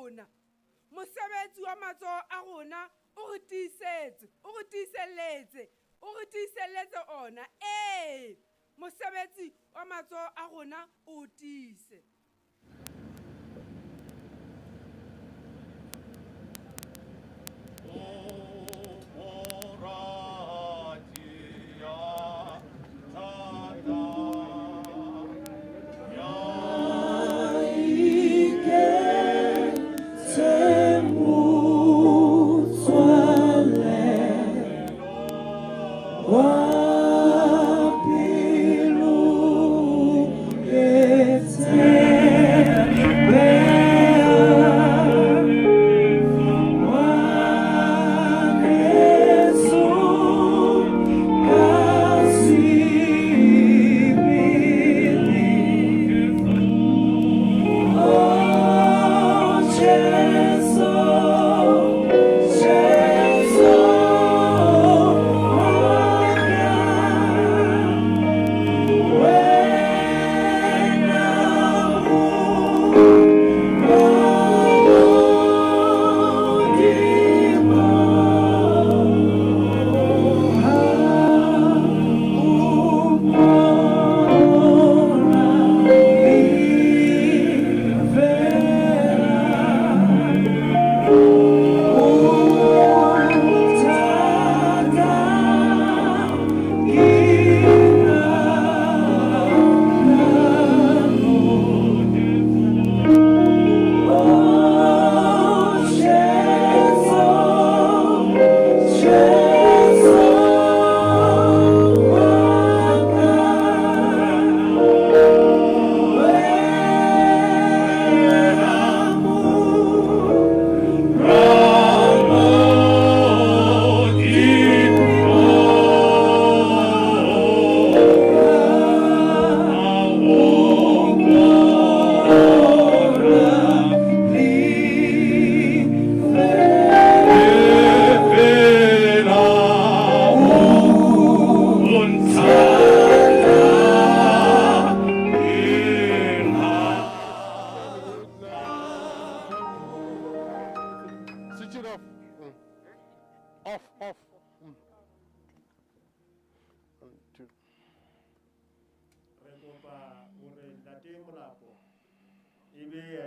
rona. Mosebetsi wa matsoho a rona o re tiisetse, o re tiiselletse, o re tiiselletse ona. Ee, mosebetsi wa matsoho a rona o tiise.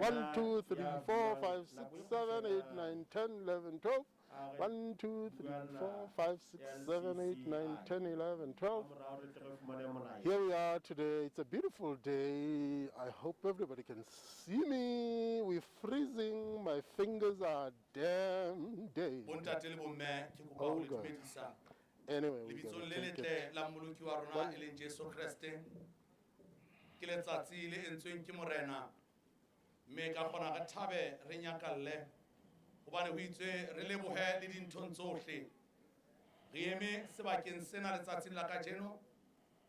1, 2, 3, 4, 5, 6, 7, 8, 9, 10, 11, 12. 1, 2, 3, 4, 5, 6, 7, 8, 9, 10, 11, 12. Here we are today. It's a beautiful day. I hope everybody can see me. We're freezing. My fingers are damn dead. Oh, God. Anyway, we're going to take it. One. Me ka kgona re thabe re nyakalle hobane ho itswe re lebohe le dinthong tsohle. Re eme sebakeng sena letsatsing la kajeno,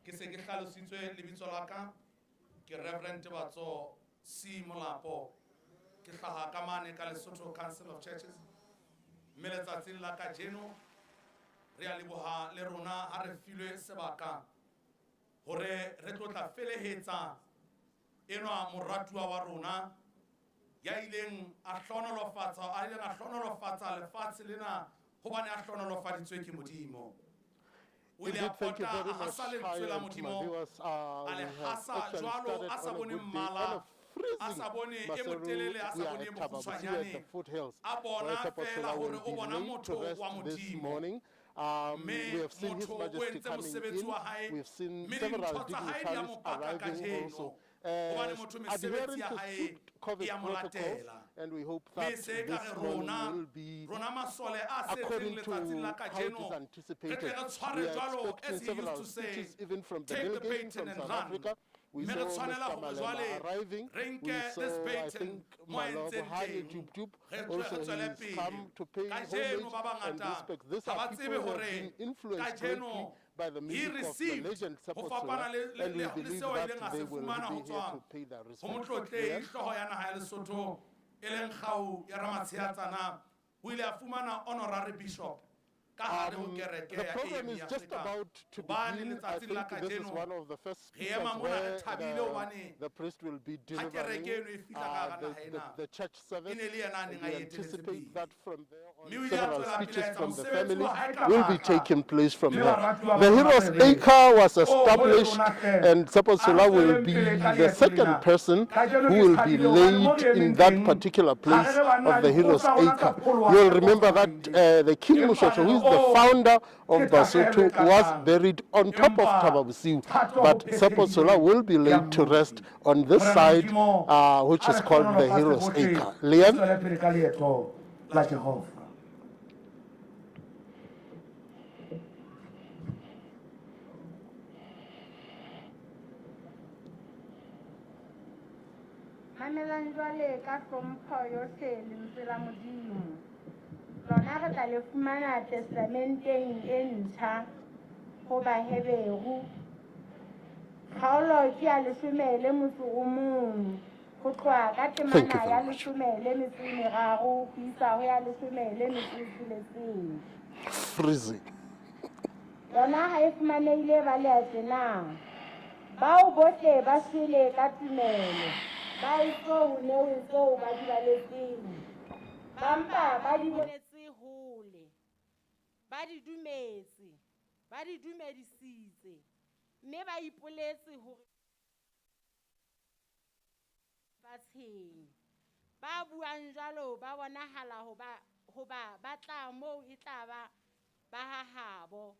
ke se ke hlalositswe lebitso la ka, ke Reverend Tebatso C Molapo, ke hlaha ka mane ka Lesotho Council of Churches. Mme letsatsing la kajeno re a leboha le rona ha re filwe sebaka hore re tlo tla felehetsa enwa moratuwa wa rona ya ileng a hlonolofatsa, a ileng a hlonolofatsa lefatshe lena hobane a hlonolofaditswe ke Modimo. O ile a Thank you pota very a much, hasa lentswe la Hi, and to my Modimo, viewers. A We le have hasa actually jwalo, started a sa on a bone good day, mmala, on a a freezing sa bone e Maseru. motelele, a We sa are bone e at Thaba Bosiu at the mokgutshwanyane. foothills, A where bona Tshepo fela Tsela hore will o be bona laid to motho rest wa this Modimo. morning. Mme We have seen His motho o Majesty entse coming mosebetsi in. wa hae, We've seen mme several dintho tsa hae di a dignitaries mo paka arriving kajeno. also, Hobane motho mesebetsi adhering ya to hae strict COVID e a mo protocols, latela. and we hope Mme that se ka this re morning rona, will be rona masole a setseng according to letsatsing la how it is kajeno, re tle anticipated. re tshware We are jwalo, expecting as he used several to say, speeches even from the take the delegation baton from and South run. Africa. We Mme re saw tshwanela Mr. hore Malema jwale arriving. re We nke saw, this I baton think, mo a Malobo entseng Hani teng. Jub Jub. Re tswe- re Also, tswele he's pele. come to pay Kajeno homage ba and bangata respect. These ha are ba people tsebe who have hore been influenced kajeno greatly by the he music of the received legend ho Tshepo fapana Tsela, le- le- and we le- le believe seo a that ileng a they se will fumana ho be here tswa to pay their ho respect. motlotlehi Yeah. hlooho ya naha ya Lesotho e leng kgau ya Ramatsheatsana, o ile a fumana honorary bishop. Ka hare ho kereke The ya program AM is ya just Afrika. about to Hobane begin. I letsatsing la think this is kajeno, one of the first re speakers ema mona re where thabile hobane the priest will be ha kereke delivering eno e fihla ka hara naha ena, the church service. e ne le yena a neng a We e etelletse anticipate pele. that from there on, Mme o ile a several tswela pele a speeches etsa from the mosebetsi family wa hae ka will be matla. taking place from Le there. baratuwa The ba Heroes Morena. Acre was Oh, ho le established, rona hle. and Tsepo A re Tshola will tsweleng be pele ka the leeto second lena. person Kajeno who ke will be thabile hobane mo laid re in emeng that teng, particular ha place re re banna of the Heroes dikgoka rona tsa Acre. pholoha You'll re remember that the King Empa Moshoeshoe, who is re the re, founder of ke Basotho, tahlehelo e was kakang. buried on top of Empa Thaba Bosiu. thato ho But Tsepo Tshola phethehile will be ya laid to rest Mmopi. on this Morena side, Modimo, which a is re called the hlohonolofatse Heroes bohle, Acre. re Liam? tswele pele ka leeto la Jehova. Mamelang jwale ka hlompho yohle lentswe la Modimo. Lona re tla le fumana testamenteng e ntjha ho Baheberu. Kgaolo ke ya 11, ho tloha ka Thank you temana very ya much. 13 ho isa ho ya 16. Freezing. Yona ha e fumanehile ba le tjena. Bao bohle ba shwele ka tumelo, ba eso ho newe tseo ba di baletseng. Ba mpa ba di bonetse hole, ba di dumetse, ba di dumedisitse, mme ba ipoletse hore fatsheng. Ba buang jwalo ba bonahala hoba ba tla moo e tla ba ha habo.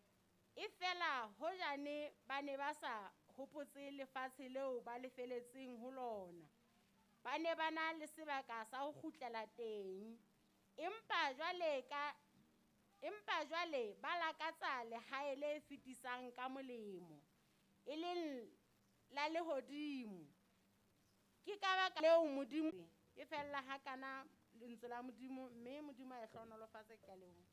E fela hojane ba ne ba sa hopotse lefatshe leo ba lefeletseng ho lona. Ba ne ba na le sebaka sa ho kgutlela teng. Empa jwale ba lakatsa lehae le fetisang ka molemo, e leng la lehodimo. Ke ka baka leo Modimo e fella hakana lentswe la Modimo, mme Modimo a e hlohonolofatse. Ke a leboha.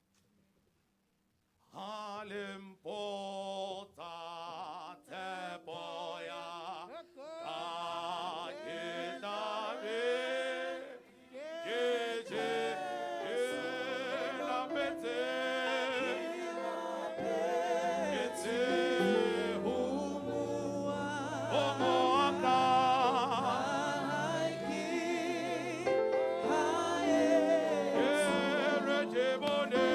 Ha le mpotsa tshepo ya ka, ke tla be ke je ke lapetse, ke tsheho ho moa ka. Ke re ke bone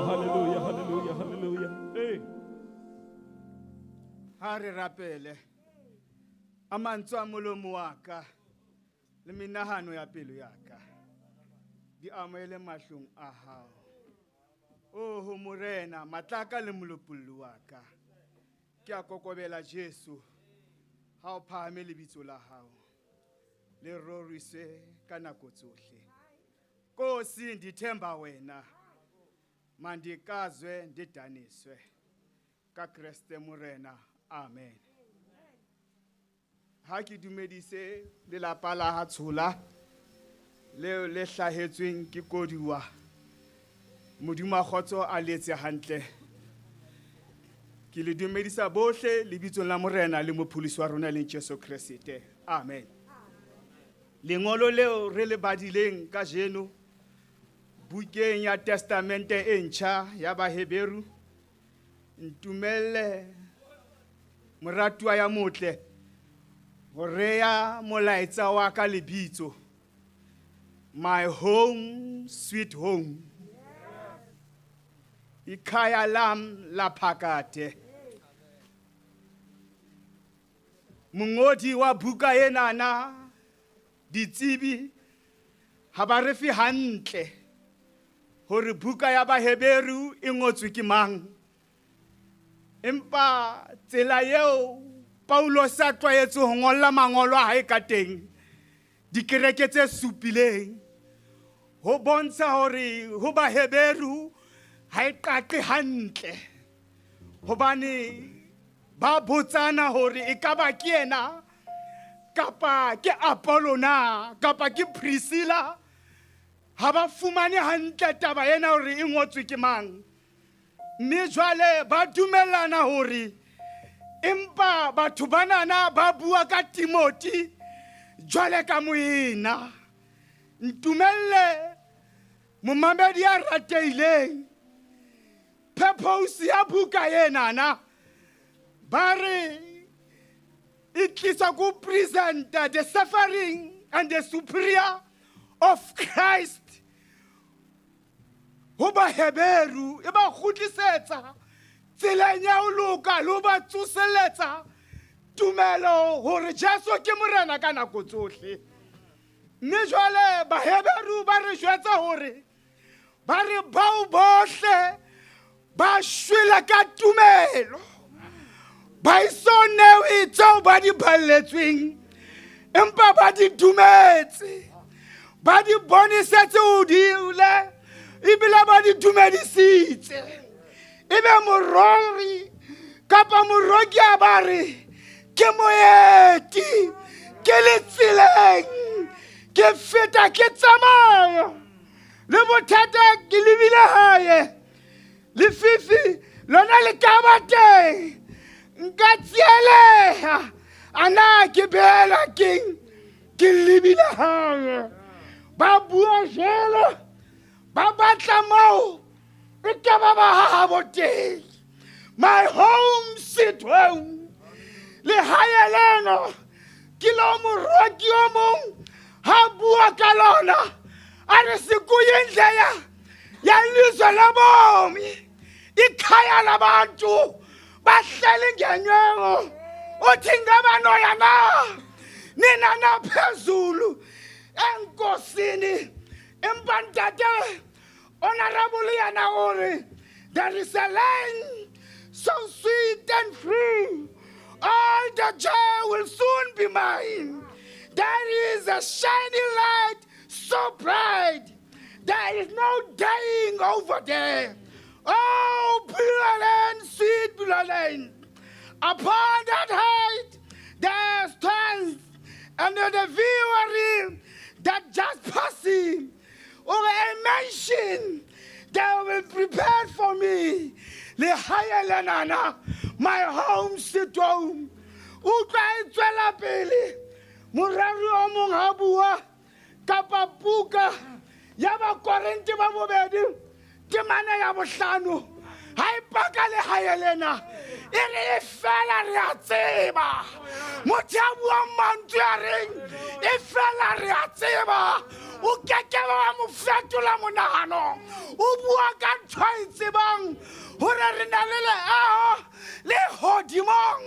Hallelujah, hallelujah, hallelujah. Hey. Ha re rapele. A mantswe a molomo wa ka le menahano ya pelo ya ka di amohele mahlong a hao. Oho Morena, matlaka le molopolli wa ka. Ke a kokobela Jesu, ha o phahame lebitso la hao. Le roriswe ka nako tsohle. Nkosi ndithemba wena. Mandikazwe ndidaniswe. Ka Kreste Morena. Amen. Ha ke dumedise lelapa la ha Tshola leo le hlahetsweng ke koduwa. Modimo a kgotso a letse hantle. Ke le dumedisa bohle lebitsong la Morena le mopholosi wa rona leng Jesu Kreste. Amen. Lengolo leo re le badileng kajeno bukeng ya Testamente e ntjha ya Baheberu, ntumelle moratuwa ya motle ho reya molaetsa wa ka lebitso My Home Sweet Home. Ikhaya lam laphakade. Mongodi wa buka enana ditsebi ha ba re fe hantle hore buka ya Baheberu e ngotswe ke mang. Empa tsela eo Paulos a tlwaetse ho ngolla mangolo a hae ka teng dikereke tse supileng ho bontsha hore ho Baheberu ha e qaqe hantle, hobane ba botsana hore e ka ba ke yena kapa ke Apollo na kapa ke Priscilla. Ha ba fumane hantle taba ena hore e ngotswe ke mang. Mme jwale ba dumellana hore empa batho banana ba bua ka Timothy jwale ka moena. Ntumelle momamedi ya ratehileng, purpose ya buka enana ba re e tlisa ko present the suffering and the superior of Christ ho Baheberu, e ba kgutlisetsa tseleng ya ho loka le ho ba tsoseletsa tumelo hore Jesu ke Morena ka nako tsohle. Mme jwale Baheberu ba re jwetsa hore ba re bao bohle ba shwele ka tumelo, ba eso newe tseo ba di balletsweng, empa ba di dumetse, ba di bonisetse hodile, ebile ba di dumedisitse. Ebe morori kapa moroki a ba re ke moeti, ke le tseleng, ke feta ke tsamaya le bothata ke lebile hae, lefifi lona le ka ba teng, nka tsieleha, ana ke beela keng, ke lebile hae. Ba bua jwalo, ba batla moo e ka ba ba hahabo teng. My home sweet home, lehae leno ke lo moroki o mong ha bua ka lona, a re sekuye indlela ya lizwe lobomi, ikhaya labantu bahleli ngenyweko, uthi ngaba noya na nina naphezulu enkosini. Empa ntate honorable yena o re there is a land so sweet and free, all the joy will soon be mine. There is a shining light so bright, there is no dying over there. Oh, pure land, sweet pure land, upon that height there stands under the viewery that just passing over a mansion that will be prepared for me. Le hae lenana My home sweet home. Utlwa e tswela pele. Moreri o mong ha bua kapa buka ya Bakorinte ba bobedi temana ya bohlano ha e paka lehae lena e re e fela re a tseba. Motho ya buang mantswe a reng e fela re a tseba o keke wa mo fetola monahano. O bua ka ntho e tsebang hore re na le leaho le hodimong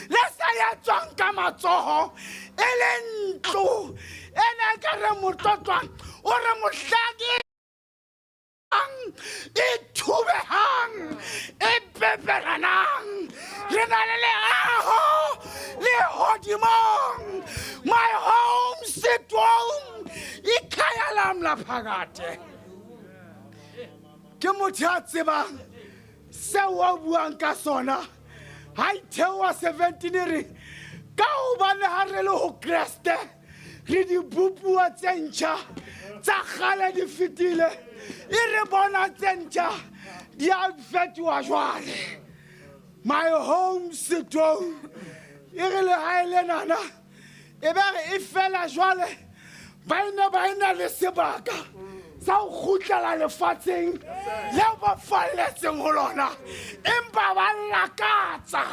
le sa etswang ka matsoho e le ntlo ena e ka re motlotlwang o re mohlaki e thubehang e peperanang. Re na le leaho le hodimong. My home sweet home, ikhaya lam la phakade. Ke motho ya tsebang seo a buang ka sona. Ha itheoha 17 re ka hobane ha re le ho Kreste re dibopuwa tse ntjha tsa kgale di fetile, e re bona tse ntjha di a fetoha jwale. My home sweet home e re lehae lenana e be re e fela jwale ba ene ba ena le sebaka sa ho kgutlela lefatsheng leo ba falletseng ho lona, empa ba lakatsa.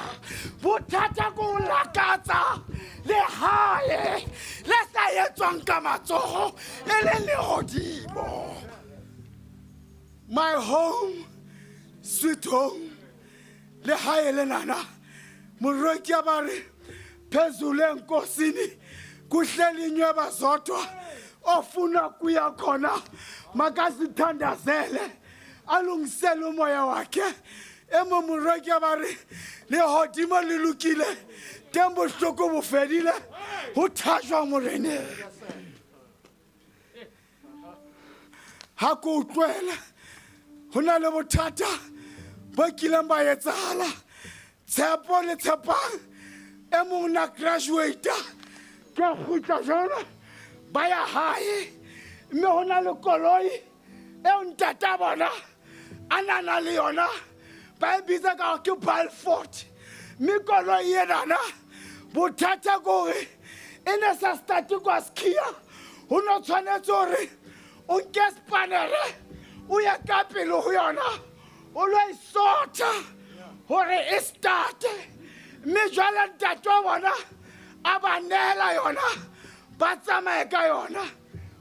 Bothata ke ho lakatsa lehae le sa etswang ka matsoho e le lehodimo. My home sweet home, lehae lenana. Moroki a ba re phezulu enkosini kuhleli inyweba zodwa, ofuna kuya khona makazithandazele alungisele umoya wakhe. Emo moroki a ba re lehodimo le lokile teng bohloko bo fedile ho thajwa moreneng. Ha ke utlwela ho na le bothata bo kileng ba etsahala. Tshepo le Tshepang e mong na graduate ke kgutla jalo ba ya hae, mme ho na le koloi eo ntata bona a na na le yona ba e bitsa ka hore ke Balford. Mme koloi enana bothata ke hore e ne sa starte kwa Skia, ho no tshwanetse hore o nke spanere o ye ka pele ho yona o lo e sotha hore e starte. Mme jwale ntate wa bona a ba neela yona ba tsamaye ka yona.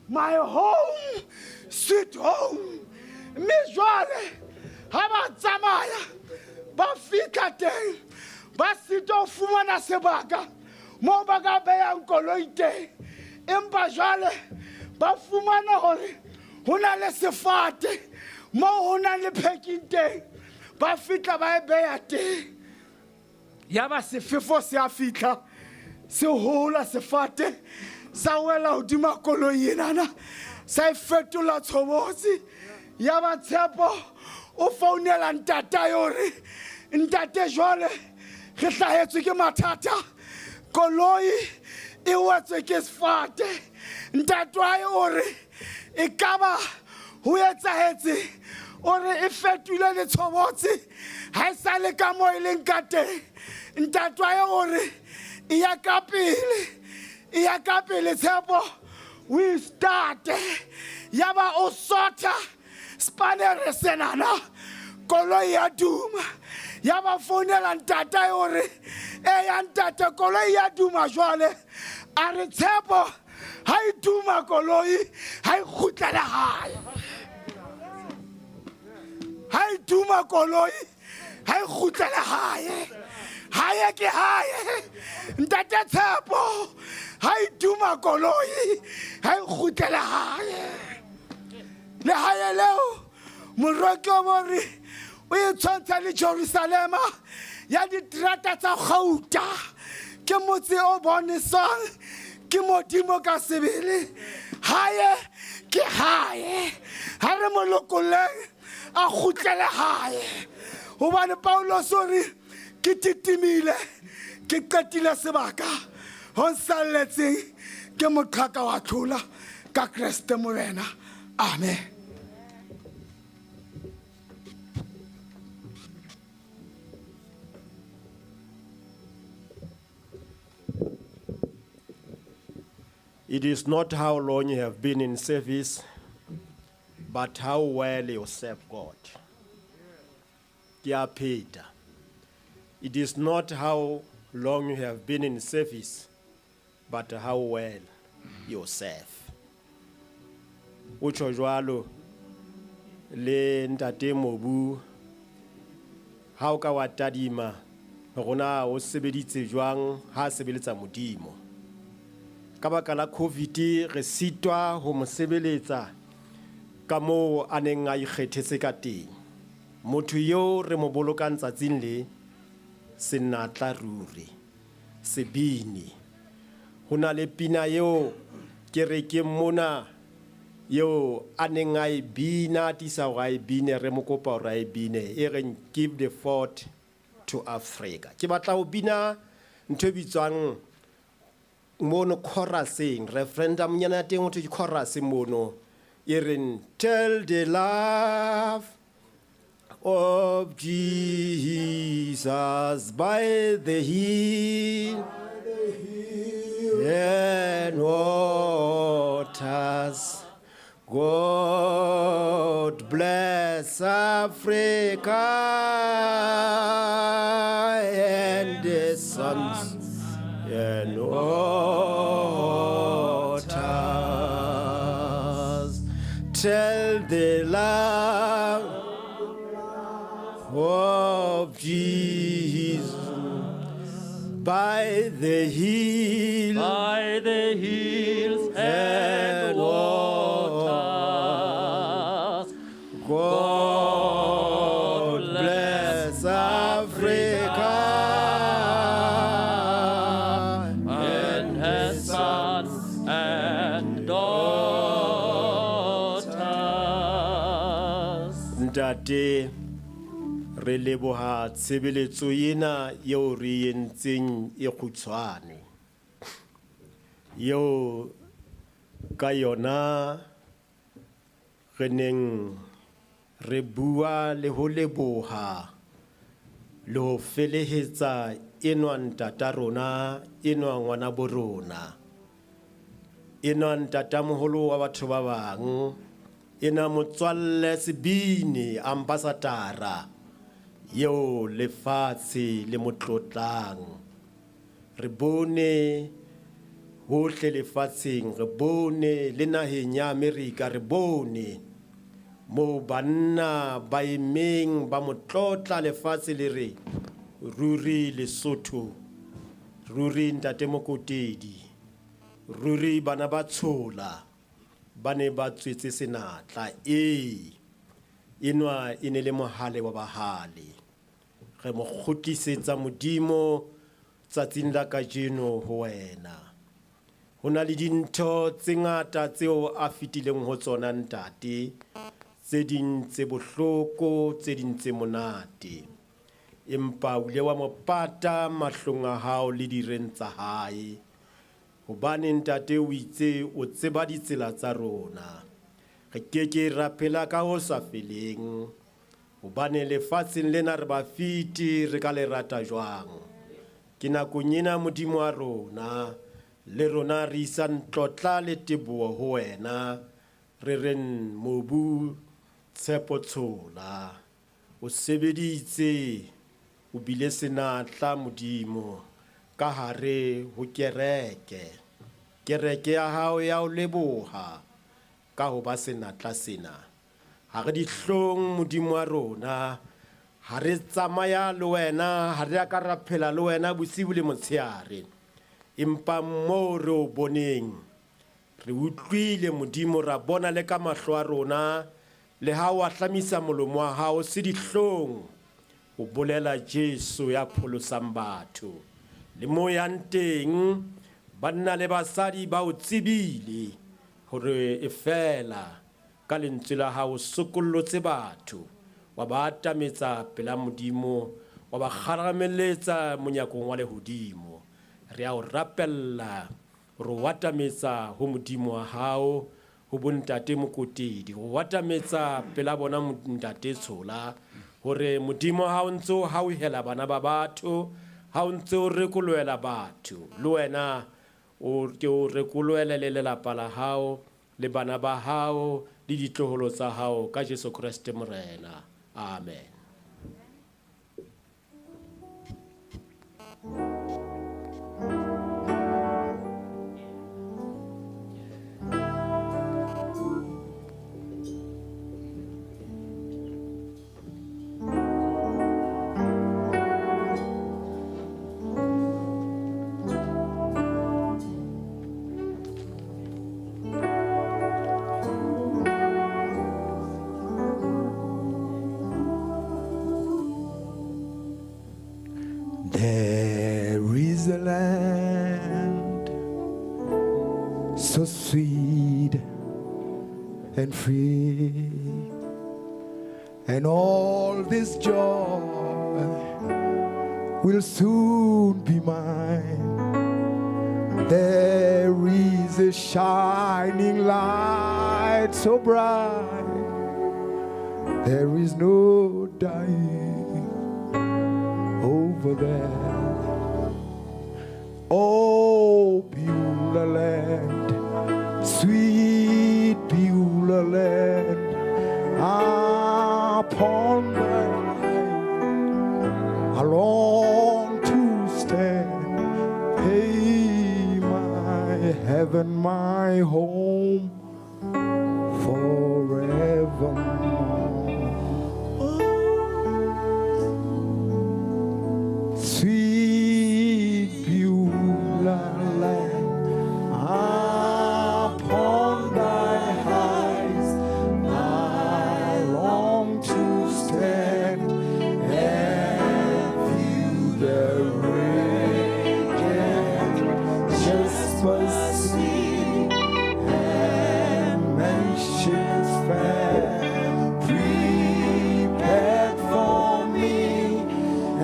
My home sweet home. Mme jwale ha ba tsamaya ba fihla teng ba sitwa ho fumana sebaka moo ba ka behang koloi teng, empa jwale ba fumana hore ho na le sefate moo ho nang le parking teng, ba fihla ba e beha teng. Ya ba sefefo se a fihla se hola sefate sa wela hodima koloi enana sa e fetola tshobotsi. Ya ba Tshepo o founela ntatae hore ntate jwale re hlahetswe ke mathata, koloi e wetswe ke sefate. Ntate wa hae o re e kaba ho etsahetse, o re e fetohile le tshobotsi ha e sa le ka moo e leng ka teng. Ntate wa hae o re e ya ka pele, e ya ka pele Tshepo o e starte. Ya ba o sotha spanere senana, koloi ya duma. Ya ba founela ntatae o re eya ntate koloi ya duma jwale. A re Tshepo ha e duma koloi ha e kgutlele hae, ha e duma koloi ha e kgutlele hae. Hae ke hae ntate Tshepo, ha e duma koloi ha e kgutlele hae. Lehae leo moroki o bo re o e tshwantsha le Jerusalema ya diterata tsa kgauta, ke motse o boneswang ke Modimo ka sebele. Hae ke hae, ha re mo lokolleng a kgutlele hae, hobane Paulos o re ke titimile ke qetile sebaka, ho nsalletseng ke moqhaka wa tlhola ka Kreste Morena. Amen. It is not how long you have been in service, but how well you serve God. Ke a pheta. It is not how long you have been in service, but how well you serve. O tjho jwalo le ntate Mobu, ha o ka wa tadima hore na o sebeditse jwang ha a sebeletsa Modimo. Ka baka la COVID re sitwa ho mo sebeletsa ka moo a neng a ikgethetse ka teng. Motho eo re mo bolokang tsatsing le senatla ruri, sebini. Ho na le pina eo kerekeng mona eo a neng a e bina, a tiisa hore a e bine, re mo kopa hore a e bine, e reng Give the Fort to Africa. Ke batla ho bina ntho e bitswang mono choruseng, referendum nyana ya teng ho thwe ke chorus mono, e reng tell the love of Jesus by the hill and waters. God bless Africa and the sons and waters. Tell the love of Jesus by the hill, by the hills and waters. God bless Africa and her sons and daughters. Ntate, re leboha tshebeletso ena eo re entseng e kgutshwane, eo ka yona re neng re bua le ho leboha le ho felehetsa enwa ntata rona, enwa ngwana bo rona, enwa ntatamoholo wa batho ba bang, enwa motswalle sebini ambassadora eo lefatshe le mo tlotlang. Re bone hohle lefatsheng, re bone le naheng ya Amerika, re bone moo banna ba emeng ba mo tlotla lefatshe le re ruri Lesotho, ruri ntate Mokotedi, ruri bana ba tshola ba ne ba tswetse senatla. Ee, enwa e ne le mohale wa bahale. Re mo kgutlisetsa Modimo tsatsing la kajeno ho wena. Ho na le dintho tse ngata tseo a fetileng ho tsona ntate, tse ding tse bohloko, tse ding tse monate, empa o ile wa mo pata mahlong a hao le direng tsa hae, hobane ntate o itse o tseba ditsela tsa rona. Re keke ra phela ka ho sa feleng, hobane lefatsheng lena re ba fiti, re ka le rata jwang. Ke nakong ena Modimo wa rona, le rona re isang tlotla le teboho ho wena, re reng mobu tshepo tshola. O sebeditse, o bile senatla Modimo ka hare ho kereke. Kereke ya hao ya o leboha ka ho ba senatla sena. Ha re dihlong Modimo wa rona, ha re tsamaya le wena, ha re a ka ra phela le wena bosiu le motshehare, empa moo re o boneng re utlwile Modimo, ra bona le ka mahlo a rona, le ha o ahlamisa molomo wa hao se dihlong o bolela Jesu ya pholosang batho. Le mo yang teng banna le basadi ba o tsebile hore e fela ka lentswe la hao sokollotse batho, wa ba atametsa pela Modimo, wa ba kgarameletsa monyakong wa lehodimo. Re a o rapella hore o atametsa ho Modimo wa hao, ho bontate Mokotedi, o atametsa pela bona ntate Tshola, hore Modimo ha o ntse o hauhela bana ba batho, ha o ntse o rekolohela batho, le wena O ke o rekolohele le lelapa la hao le bana ba hao le ditloholo tsa hao ka Jesu Kreste Morena. Amen. There is a land so sweet and free, and all this joy will soon be mine. There is a shining light so bright, there is no dying over there. Oh, Beulah land, sweet Beulah land, upon the I long to stand. Hey, my heaven, my home, forevermore. Sweet Beulah land, upon thy heights I long to stand and view the radiant Jasper sea and mansions fair prepared for me,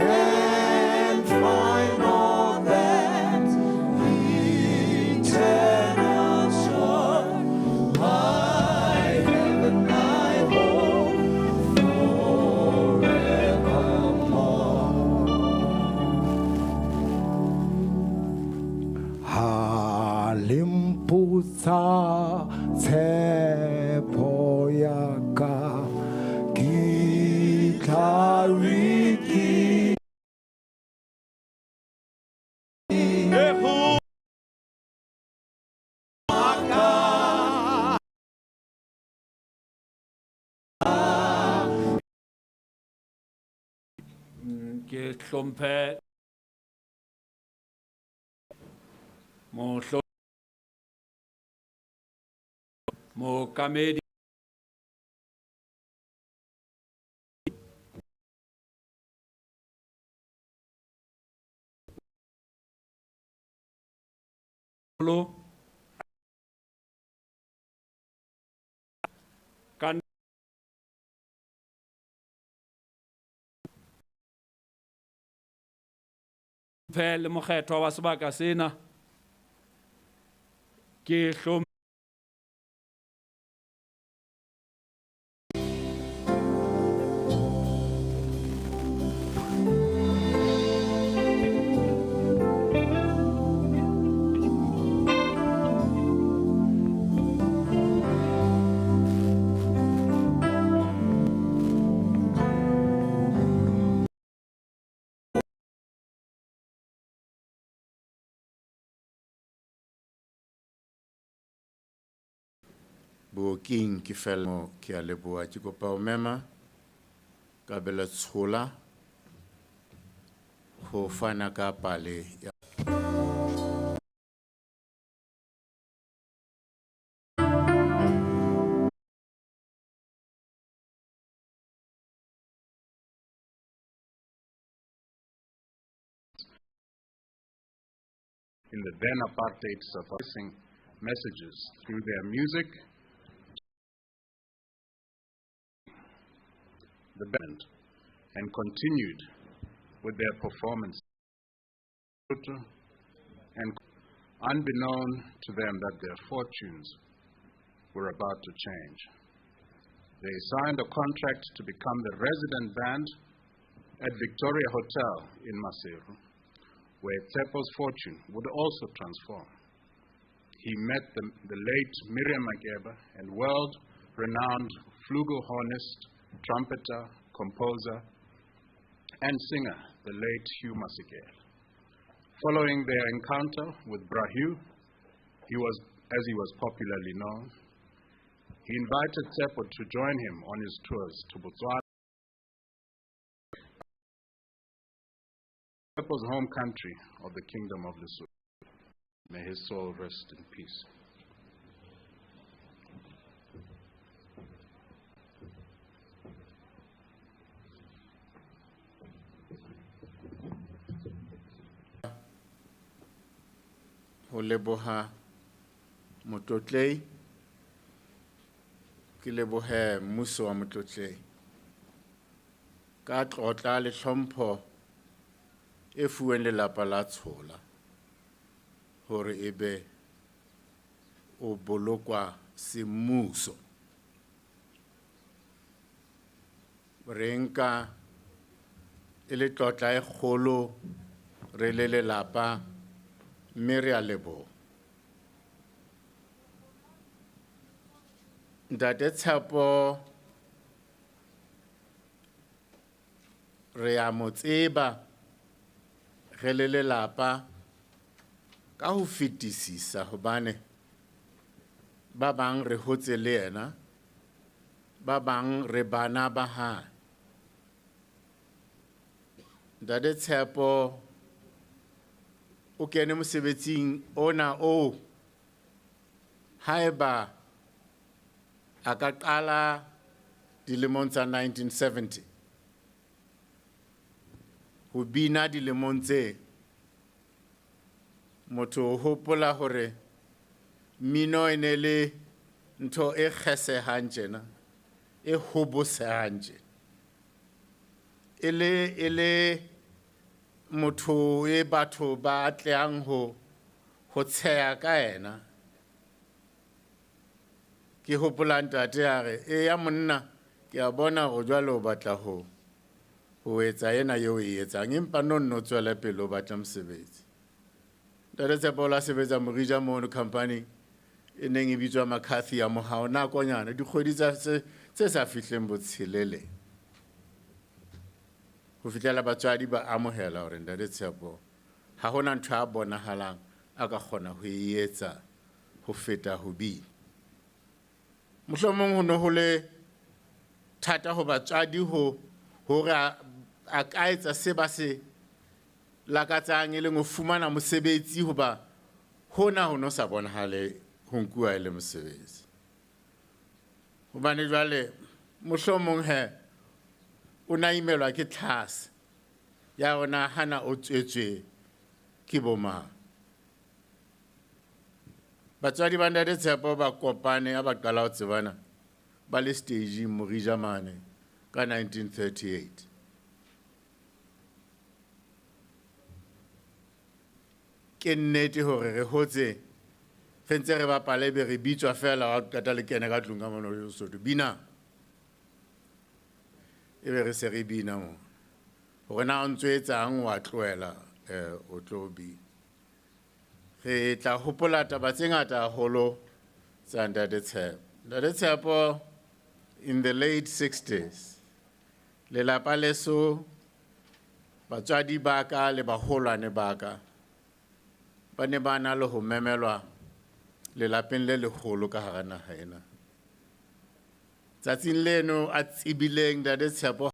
and find all that eternal joy, my heaven, my home, forevermore. Ha le mpotsa tshepo ya ka, ke tla re ke Ke hlomphe mohlo mookamedi lo ka le mokgethwa wa sebaka sena ke hlomphe Booking ke fela ke a leboha ke kopa ho mema Kabelo Tshola ho fana ka pale ya in the then apartheid South African messages through their music, the band, and continued with their performance, and unbeknown to them that their fortunes were about to change. They signed a contract to become the resident band at Victoria Hotel in Maseru, where Tshepo's fortune would also transform. he met the late Miriam Makeba and world-renowned flugelhornist, trumpeter, composer, and singer, the late Hugh Masekela. Following their encounter with Bra Hugh, as he was popularly known, he invited Tshepo to join him on his tours to Botswana, Tshepo's home country of the Kingdom of Lesotho. May his soul rest in peace. Ho leboha Motlotlei, ke lebohe mmuso wa Motlotlei ka tlotla le hlompho e fuweng lelapa la Tshola hore ebe o bolokwa semmuso. Re nka e le tlotla e kgolo re le lelapa mme re a leboha. Ntate Tshepo re a mo tseba re le lelapa ka ho fetisisa hobane ba bang re hotse le yena, ba bang re bana ba hae. Ntate Tshepo o kene mosebetsing ona o haeba a ka qala dilemong tsa 1970 ho bina dilemong tse, motho o hopola hore mmino e ne le ntho e kgesehang tjena, e hobosehang tjena. E le motho e batho ba atlehang ho tsheha ka yena. Ke hopola ntate a re, eya monna, ke a bona hore jwale o batla ho etsa ena eo e etsang, empa no nno tswele pele o batla mosebetsi. Ntate Tshepo o la sebetsa Morija mono company e neng e bitswa McCarthy ya mohao nakonyana, dikgwedi tse sa fihleng botshelele, ho fihlela batswadi ba amohela hore Ntate Tshepo ha hona ntho a bonahalang a ka kgona ho e etsa ho feta ho bina. Mohlomong ho ne ho le thata ho batswadi hore a ka etsa se ba se lakatsang e leng ho fumana mosebetsi, hoba hona ho no sa bonahale ho nkuwa e le mosebetsi. Hobane jwale mohlomong he o na imelwa ke tlhase ya rona hana o tswetswe ke bo mang. Batswadi ba Ntate Tshepo ba kopane ha ba qala ho tsebana ba le staging Morija mane ka 1938. Ke nnete hore re hotse re ntse re bapala ebe re bitswa feela ha qeta le kene ka tlung ka mona Lesotho, bina. Ebe re se re bina mo. Hore na o ntso etsang wa tlohela, o tlo bina. Re tla hopola taba tse ngata haholo tsa Ntate Tshepo. Ntate Tshepo in the late 60s, lelapa leso, batswadi ba ka le baholwane ba ka ba ne ba na le ho memelwa lelapeng le leholo ka hara naha ena. Tsatsing leno a tsebileng Ntate Tshepo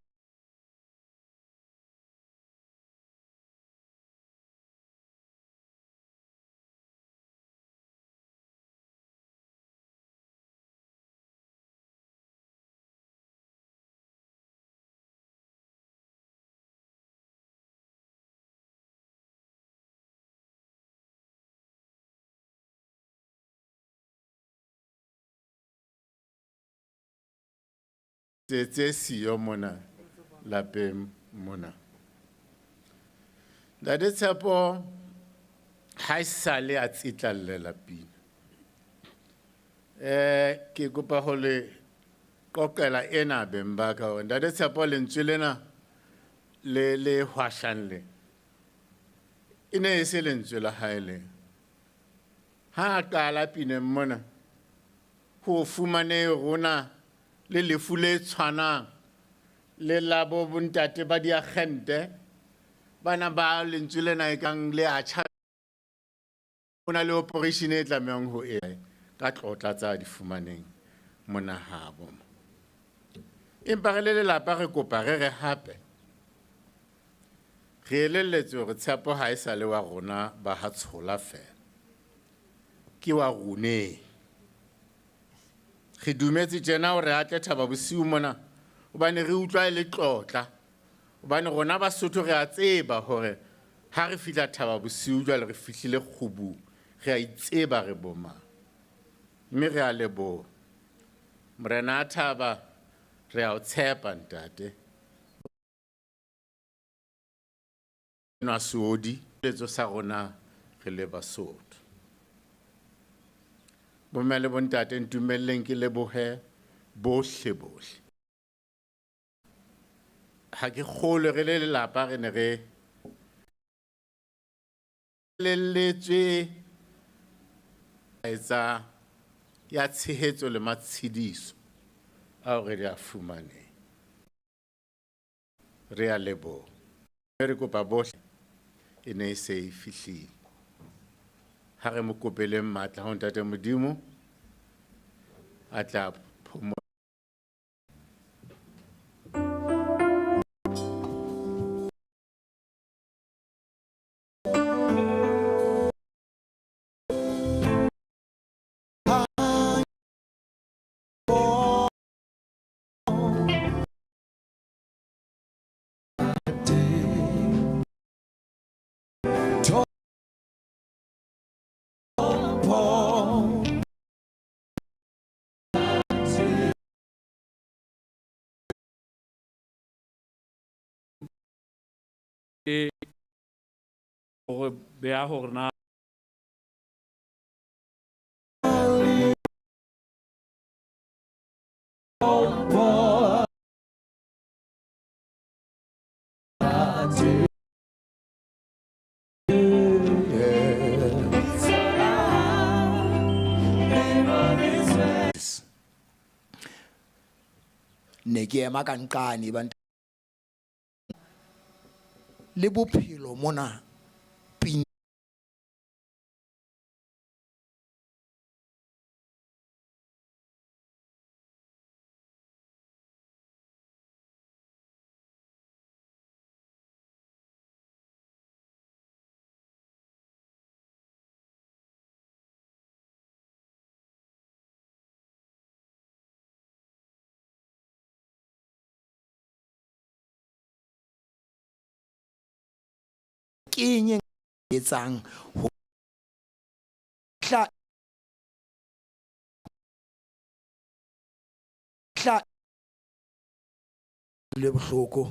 tse siyo mona lapeng mona. Ntate Tshepo ha esale a tsitlallela pina. Ke kopa ho le qoqela ena beng ba ka hore Ntate Tshepo lentswe lena le hwashang le e ne e se lentswe la hae le. Ha a qala pineng mona, ho fumane rona le lefu le tshwanang le la bo bontate ba diagente, bana ba lentswe lena e kang le a tjha. Ho na le operation e tlamehang ho e ka tlotla tsa di fumaneng mona habo. Empa re le lelapa re kopa re re hape re elelletswe hore tshepo ha e sa le wa rona ba ha Tshola fela, ke wa rone. Re dumetse tjena hore a tle Thaba Bosiu mona hobane re utlwa e le tlotla, hobane rona Basotho re a tseba hore ha re fihla Thaba Bosiu jwale re fihlile kgubung, re a itseba re bo mang, mme re a leboha. Morena a Thaba, re a o tshepa ntate. Nwa seodi letso sa rona re le Basotho. Bomme le bontate, ntumelleng ke lebohe bohle bohle. Ha ke kgolwe re le lelapa re ne re leletswe etsa ya tshehetso le matshediso ao re di a fumaneng. Re a leboha. Mme re kopa bohle e ne e se e fihlile. Ha re mo kopeleng matla ho Ntate Modimo a tla phomola. E hore beha hore na Ne ke ema ka nqane ba le bophelo mona pin Ke eng e etsang ho tla tla le bohloko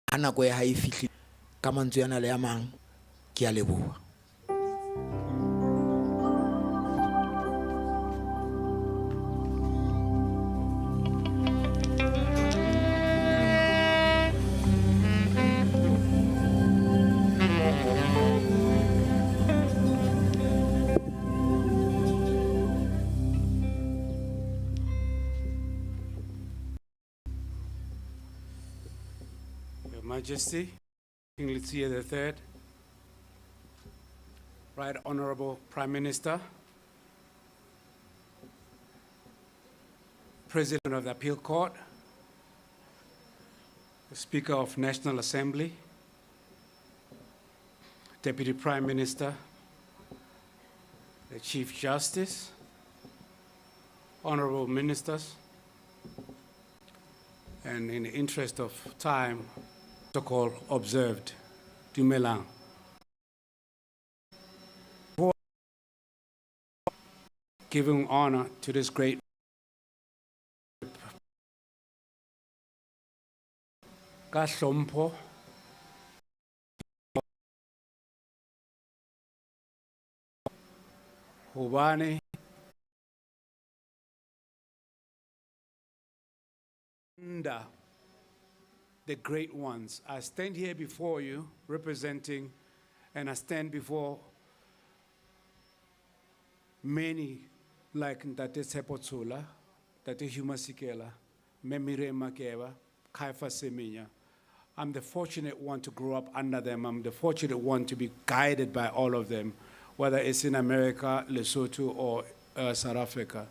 ha nako ya hae e fihlile ka mantswe ana le a mang ke a leboha. Your Majesty, King Letsie the III, Right Honorable Prime Minister, President of the Appeal Court, the Speaker of National Assembly, Deputy Prime Minister, the Chief Justice, Honorable Ministers, and in the interest of time, protocol observed. Dumelang. Giving honor to this great ka hlompho hobane under the great ones. I stand here before you representing, and I stand before Many like Ntate Tshepo Tshola, Ntate Hugh Masekela, Miriam Makeba, Caiphus Semenya. I'm the fortunate one to grow up under them. I'm the fortunate one to be guided by all of them, whether it's in America, Lesotho, or South Africa.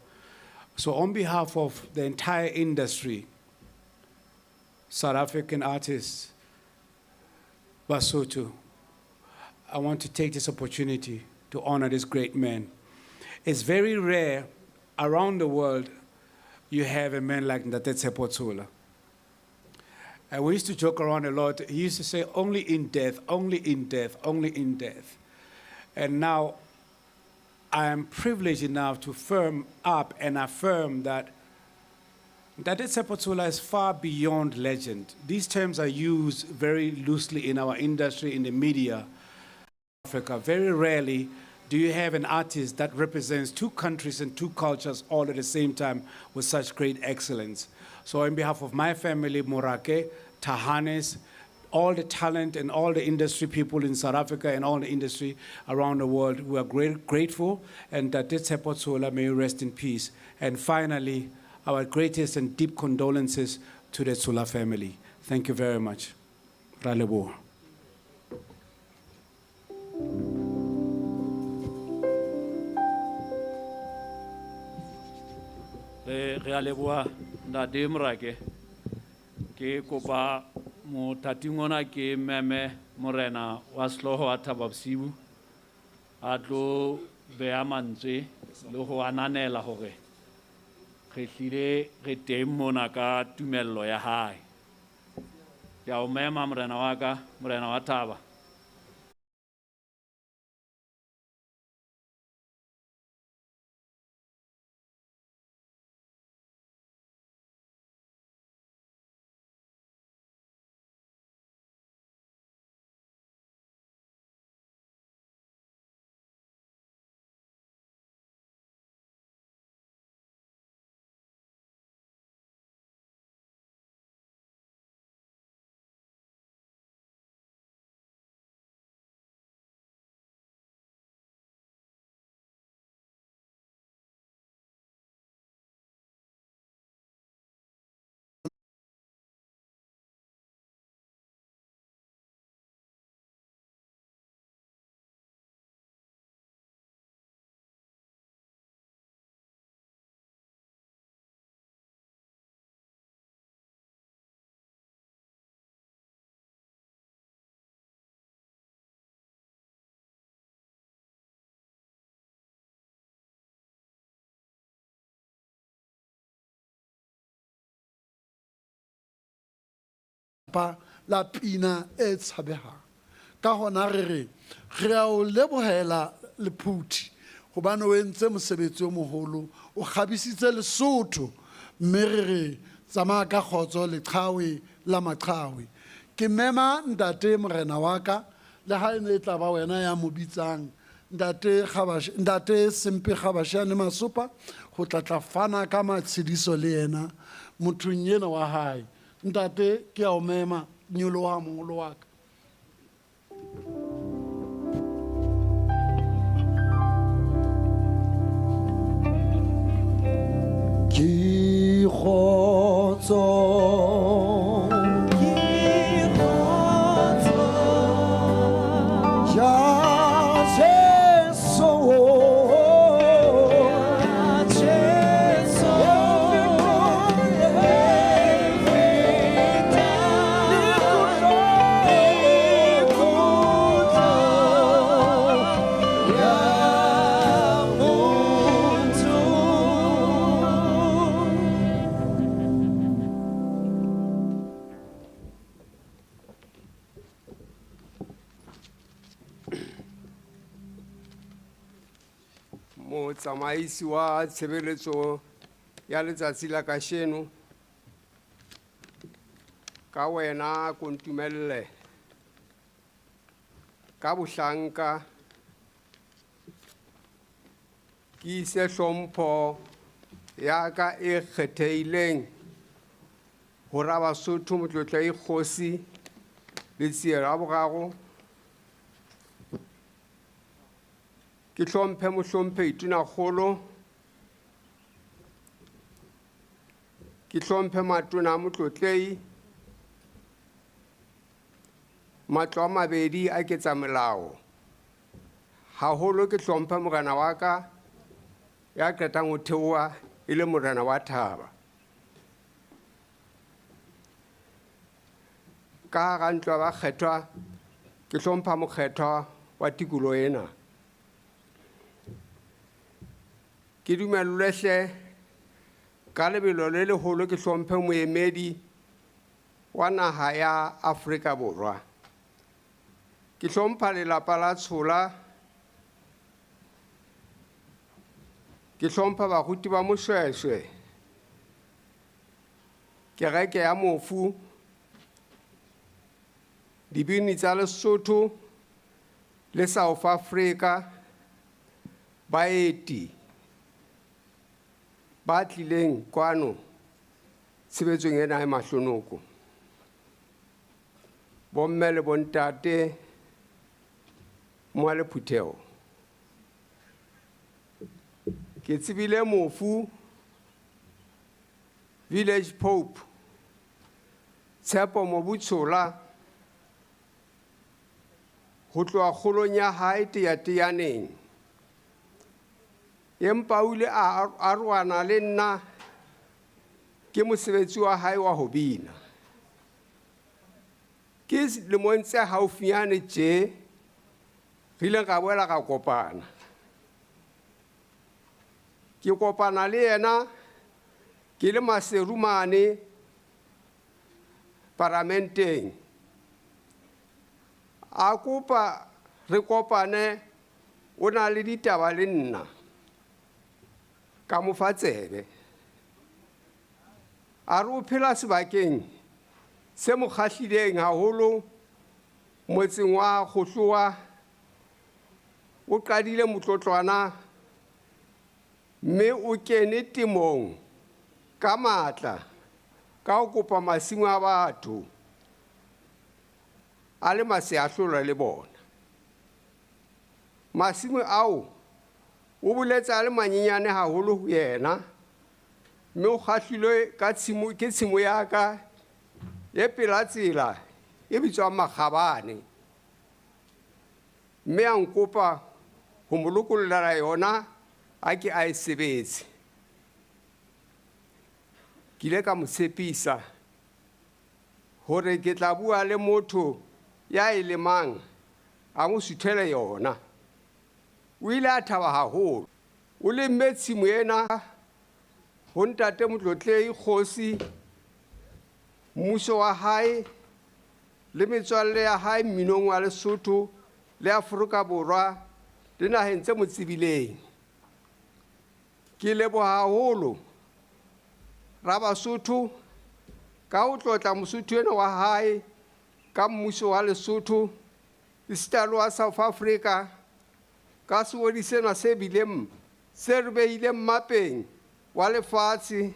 So on behalf of the entire industry, South African artists, Basotho, I want to take this opportunity to honor this great man. It's very rare around the world you have a man like Ntate Tshepo Tshola. And we used to joke around a lot. He used to say, only in death, only in death, only in death. And now I am privileged enough to firm up and affirm that Ntate Tshepo Tshola is far beyond legend. These terms are used very loosely in our industry, in the media. Africa, very rarely do you have an artist that represents two countries and two cultures all at the same time with such great excellence. So on behalf of my family, Morake, Tahanes, all the talent and all the industry people in South Africa and all the industry around the world, we are grateful, and that this Tshepo Tshola may rest in peace. And finally, our greatest and deep condolences to the Tshola family. Thank you very much. Ra leboha. Re a leboha Ntate Morake. Ke kopa mothating ona ke meme morena wa sehlooho wa Thaba Bosiu a tlo beha mantswe le ho ananela hore re hlile re teng mona ka tumello ya hae. Ke a o mema morena wa ka, morena wa Thaba. La pina e tshabehang. Ka hona re re, re a o lebohela Lephuthi, hobane o entse mosebetsi o moholo, o kgabisitse Lesotho, mme re re tsamaya ka kgotso leqhawe la maqhawe. Ke mema ntate morena wa ka, le ha e ne e tla ba wena ya mo bitsang, ntate Kgabashe, ntate Sempe Kgabashane Masopa, ho tla tla fana ka matshediso le yena mothong ena wa hae. Ntate, ke a o mema, nyoloha moholo wa ka. Ke kgotso, ke kgotso ya Jesu, ya Jesu. Motsamaisi wa tshebeletso ya letsatsi la kasheno, ka wena ko ntumelle ka bohlanka ke ise hlompho ya ka e kgethehileng ho Rabasotho Motlotlehi Kgosi Letsie wa Boraro. Ke hlomphe mohlomphehi Tonakgolo, ke hlomphe matona a motlotlehi, matlo a mabedi a ketsamolao. Haholo ke hlomphe morena wa ka ya qetang ho theoha e le morena wa thaba. Ka hara ntlo ya bakgethwa ke hlompha mokgethwa wa tikoloho ena. Ke dumellwe hle ka lebelo le leholo ke hlomphe moemedi wa naha ya Afrika Borwa. Ke hlompha lelapa la Tshola, ke hlompha baruti ba Moshweshwe, kereke ya mofu, dibini tsa Lesotho le South Africa, baeti ba tlileng kwano tshebetsong ena e mahlonoko. Bomme le bontate mo le phutheho. Ke tsebile mofu Village Pope Tshepo Mobutshola ho tloha kgolong ya hae teyateyaneng. Empa o ile a arohana le nna ke mosebetsi wa hae wa ho bina. Ke lemong tse haufinyane tje re ileng ra boela ra kopana. Ke kopana le yena ke le Maseru mane paramenteng. A kopa re kopane, o na le ditaba le nna. Ka mo fa tsebe. A re o phela sebakeng se mo kgahlileng haholo motseng wa Kgohlowa. O qadile motlotlwana mme o kene temong ka matla ka ho kopa masimo a batho a le maseahlolwa le bona. Masimo ao o boletse a le manyenyane haholo ho yena, mme o kgahlilwe ka tshimo, ke tshimo ya ka e pela tsela e bitswang Makgabane, mme a nkopa ho mo lokollela yona a ke a e sebetse. Ke ile ka mo tshepisa hore ke tla bua le motho ya e lemang a mo suthele yona. O ile a thaba haholo. O lemme tshimo ena ho ntate Motlotlehi Kgosi, mmuso wa hae le metswalle ya hae mminong wa Lesotho le Afrika Borwa le naheng tse mo tsebileng. Ke leboha haholo Rabasotho ka ho tlotla Mosotho enwa wa hae ka mmuso wa Lesotho esita le wa South Africa ka seodi sena se bileng se re behileng mmapeng wa lefatshe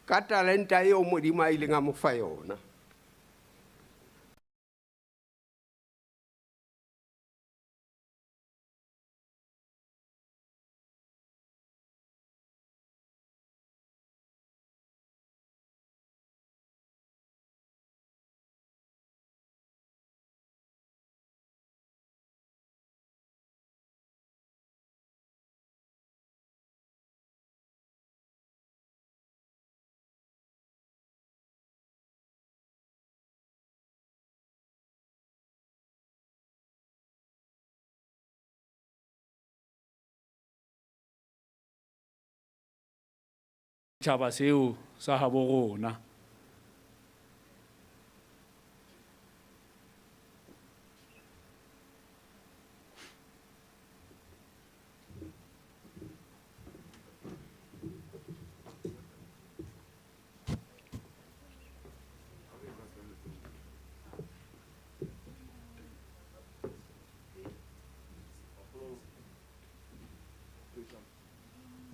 ka talenta eo Modimo a ileng a mo fa yona. Setjhaba seo sa habo rona.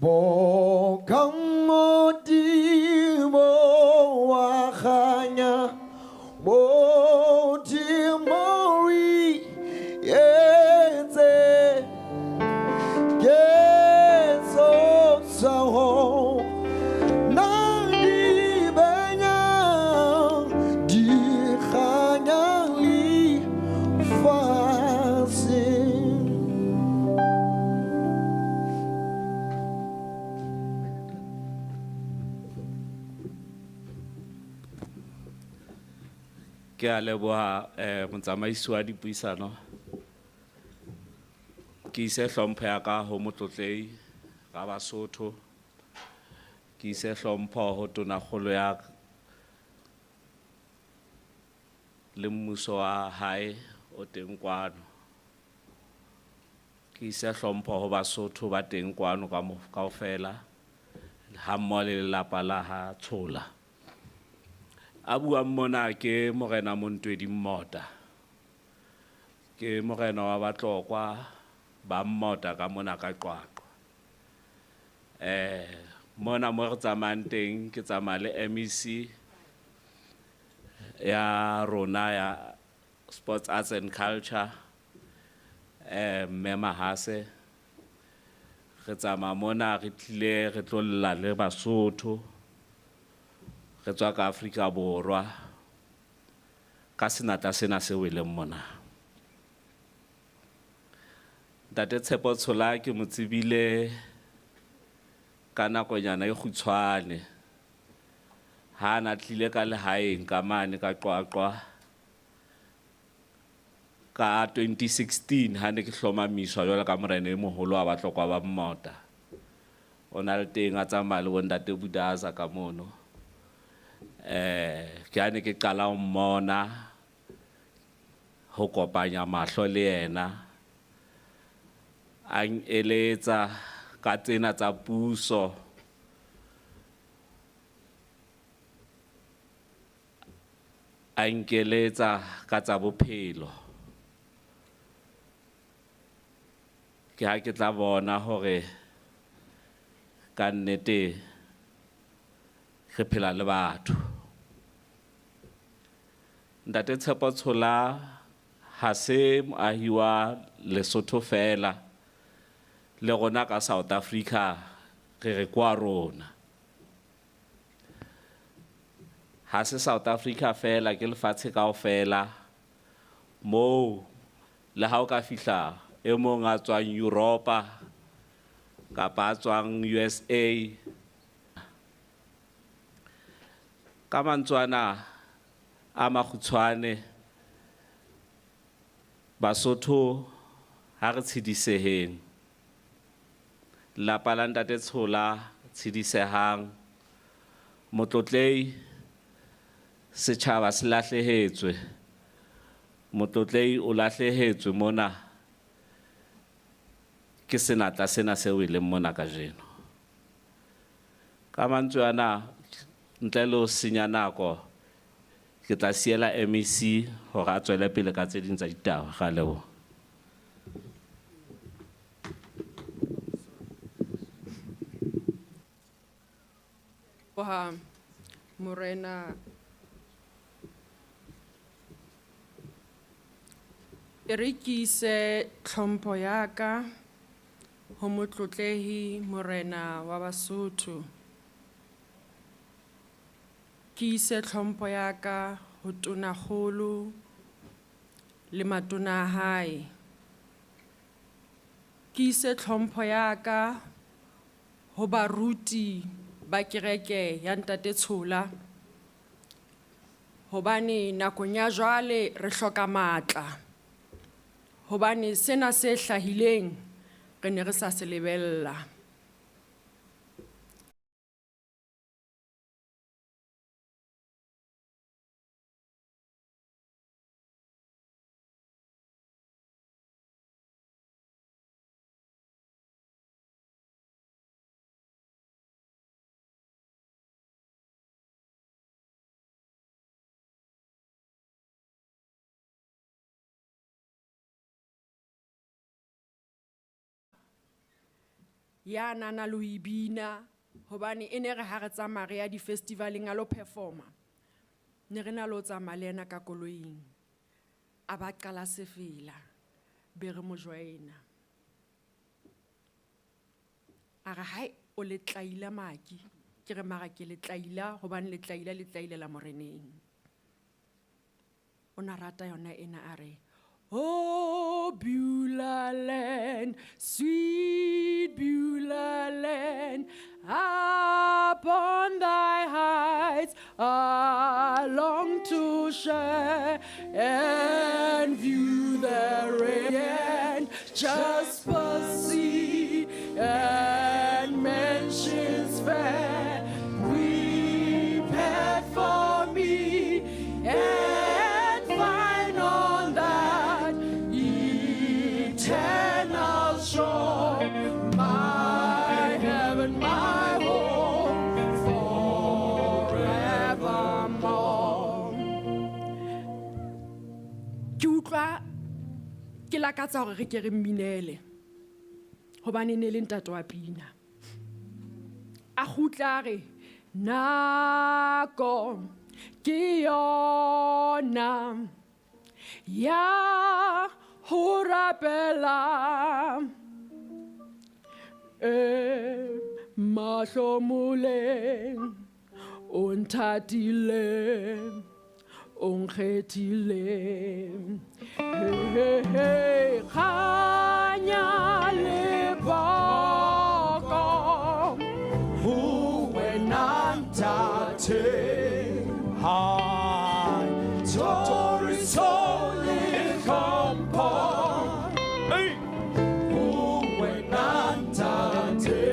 Bokang Modimo wa kganya, Modimo o e entse. Ke a leboha motsamaisi wa dipuisano. Ke ise hlompho ya ka ho motlotlehi Rabasotho. Ke ise hlompho ho tonakgolo ya le mmuso wa hae o teng kwano. Ke ise hlompho ho Basotho ba teng kwano ka mo kaofela ha mmoho le lelapa la ha Tshola. A buang mona ke Morena Montwedi Mmota. Ke morena wa Batlokwa ba Mmota ka mona ka Qwaqwa. Mona mo re tsamayang teng ke tsamaya le MEC ya rona ya Sports, Arts and Culture, Mme Mahase. Re tsamaya mona re tlile re tlo lla le Basotho. Re tswa ka Afrika Borwa ka senatla sena se weleng mona. Ntate Tshepo Tshola ke mo tsebile ka nakonyana e kgutshwane ha na tlile ka lehaeng ka mane ka Qwaqwa ka 2016 ha ne ke hlomamiswa jwalo ka morena e moholo wa Batlokwa ba Mmota. O na le teng a tsamaya le bontate Budaza ka mono. Ke ha ne ke qala ho mmona ho kopanya mahlo le yena. A eletsa ka tsena tsa puso. A nkeletsa ka tsa bophelo. Ke ha ke tla bona hore ka nnete re phela le batho. Ntate Tshepo Tshola ha se moahi wa Lesotho fela, le rona ka South Africa re re kwa rona. Ha se South Africa fela, ke lefatshe kaofela moo le ha o ka fihla e mong a tswang Europa kapa a tswang USA. Ka mantswe ana a makgutshwane, Basotho ha re tshediseheng. Lelapa la Ntate Tshola tshedisehang. Motlotlehi setjhaba se lahlehetswe. Motlotlehi o lahlehetswe mona ke senatla sena seo e leng mona kajeno. Ka mantswe ana ntle le ho senya nako, ke tla siela MEC hore a tswele pele ka tse ding tsa ditaba. Ra leboha. Leboha Morena. E re ke ise tlhompho ya ka ho motlotlehi Morena wa Basotho. Ke ise tlhompho ya ka ho tonakgolo le matona a hae. Ke ise tlhompho ya ka ho baruti ba kereke ya Ntate Tshola, hobane nakong ya jwale re hloka matla, hobane sena se hlahileng re ne re sa se lebella. Ya nana le ho e bina, hobane e ne re ha re tsamaya re ya di-festivaleng a lo performa, ne re na le ho tsamaya le yena ka koloing. A ba qala sefela, be re mo joina. A re, hai, o le tlaila maki. Ke re, mara ke le tlaila, hobane le tlaila, le tlaila la moreneng. O na rata yona ena a re, Oh, Beulah land, sweet Beulah land, Upon thy heights I long to share and view the radiant just see and mansions fair prepared for me, and find on that eternal shore my heaven, my home forevermore. Ke utlwa ke lakatsa hore re ke re mminele, hobane ne le ntate wa pina. A kgutla a re, nako ke yona ya ho rapela, e mahlomoleng o nthatile, o nkgethile. Hey, hey, kganya le boko ho wena ntate, hai thoriso le hlompho, ho wena ntate,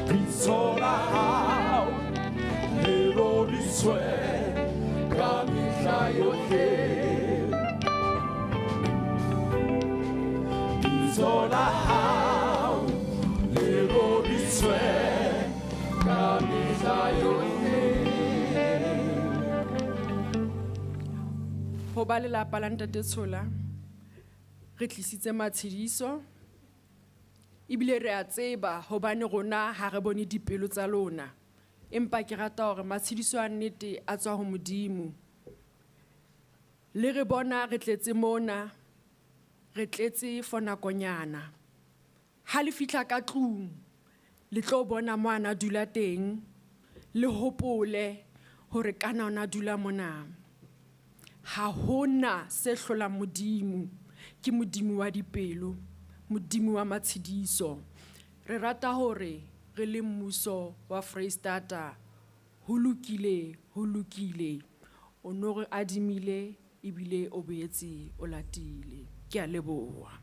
bitso la hao le roriswe ka mehla yohle, bitso la hao le roriswe ka mehla yohle. Ho ba lelapa la ntate Tshola, re tlisitse matshediso, ebile re a tseba hobane rona ha re bone dipelo tsa lona, empa ke rata hore matshediso a nnete a tswa ho Modimo. Le re bona re tletse mona, re tletse for nakonyana. Ha le fihla ka tlung, le tlo bona mo ana dula teng, le hopole hore kana ona dula mona. Ha hona se hlolang Modimo, ke Modimo wa dipelo, Modimo wa matshediso. Re rata hore re le mmuso wa Freistata, ho lokile, ho lokile. O no re adimile ebile o boetse o latile. Ke a leboha.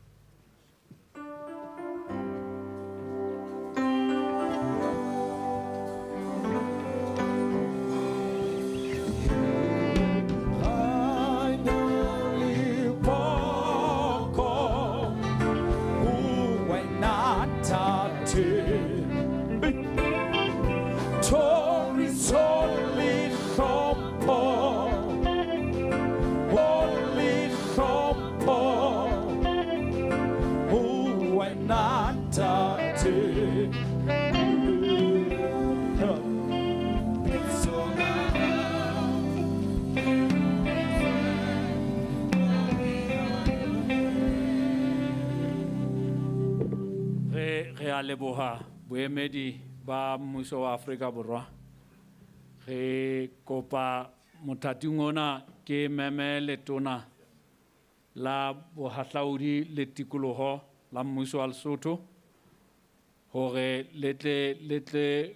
Re a leboha boemedi ba mmuso wa Afrika Borwa. Re kopa mothating ona ke meme letona la bohahlaudi le tikoloho la mmuso wa Lesotho hore le tle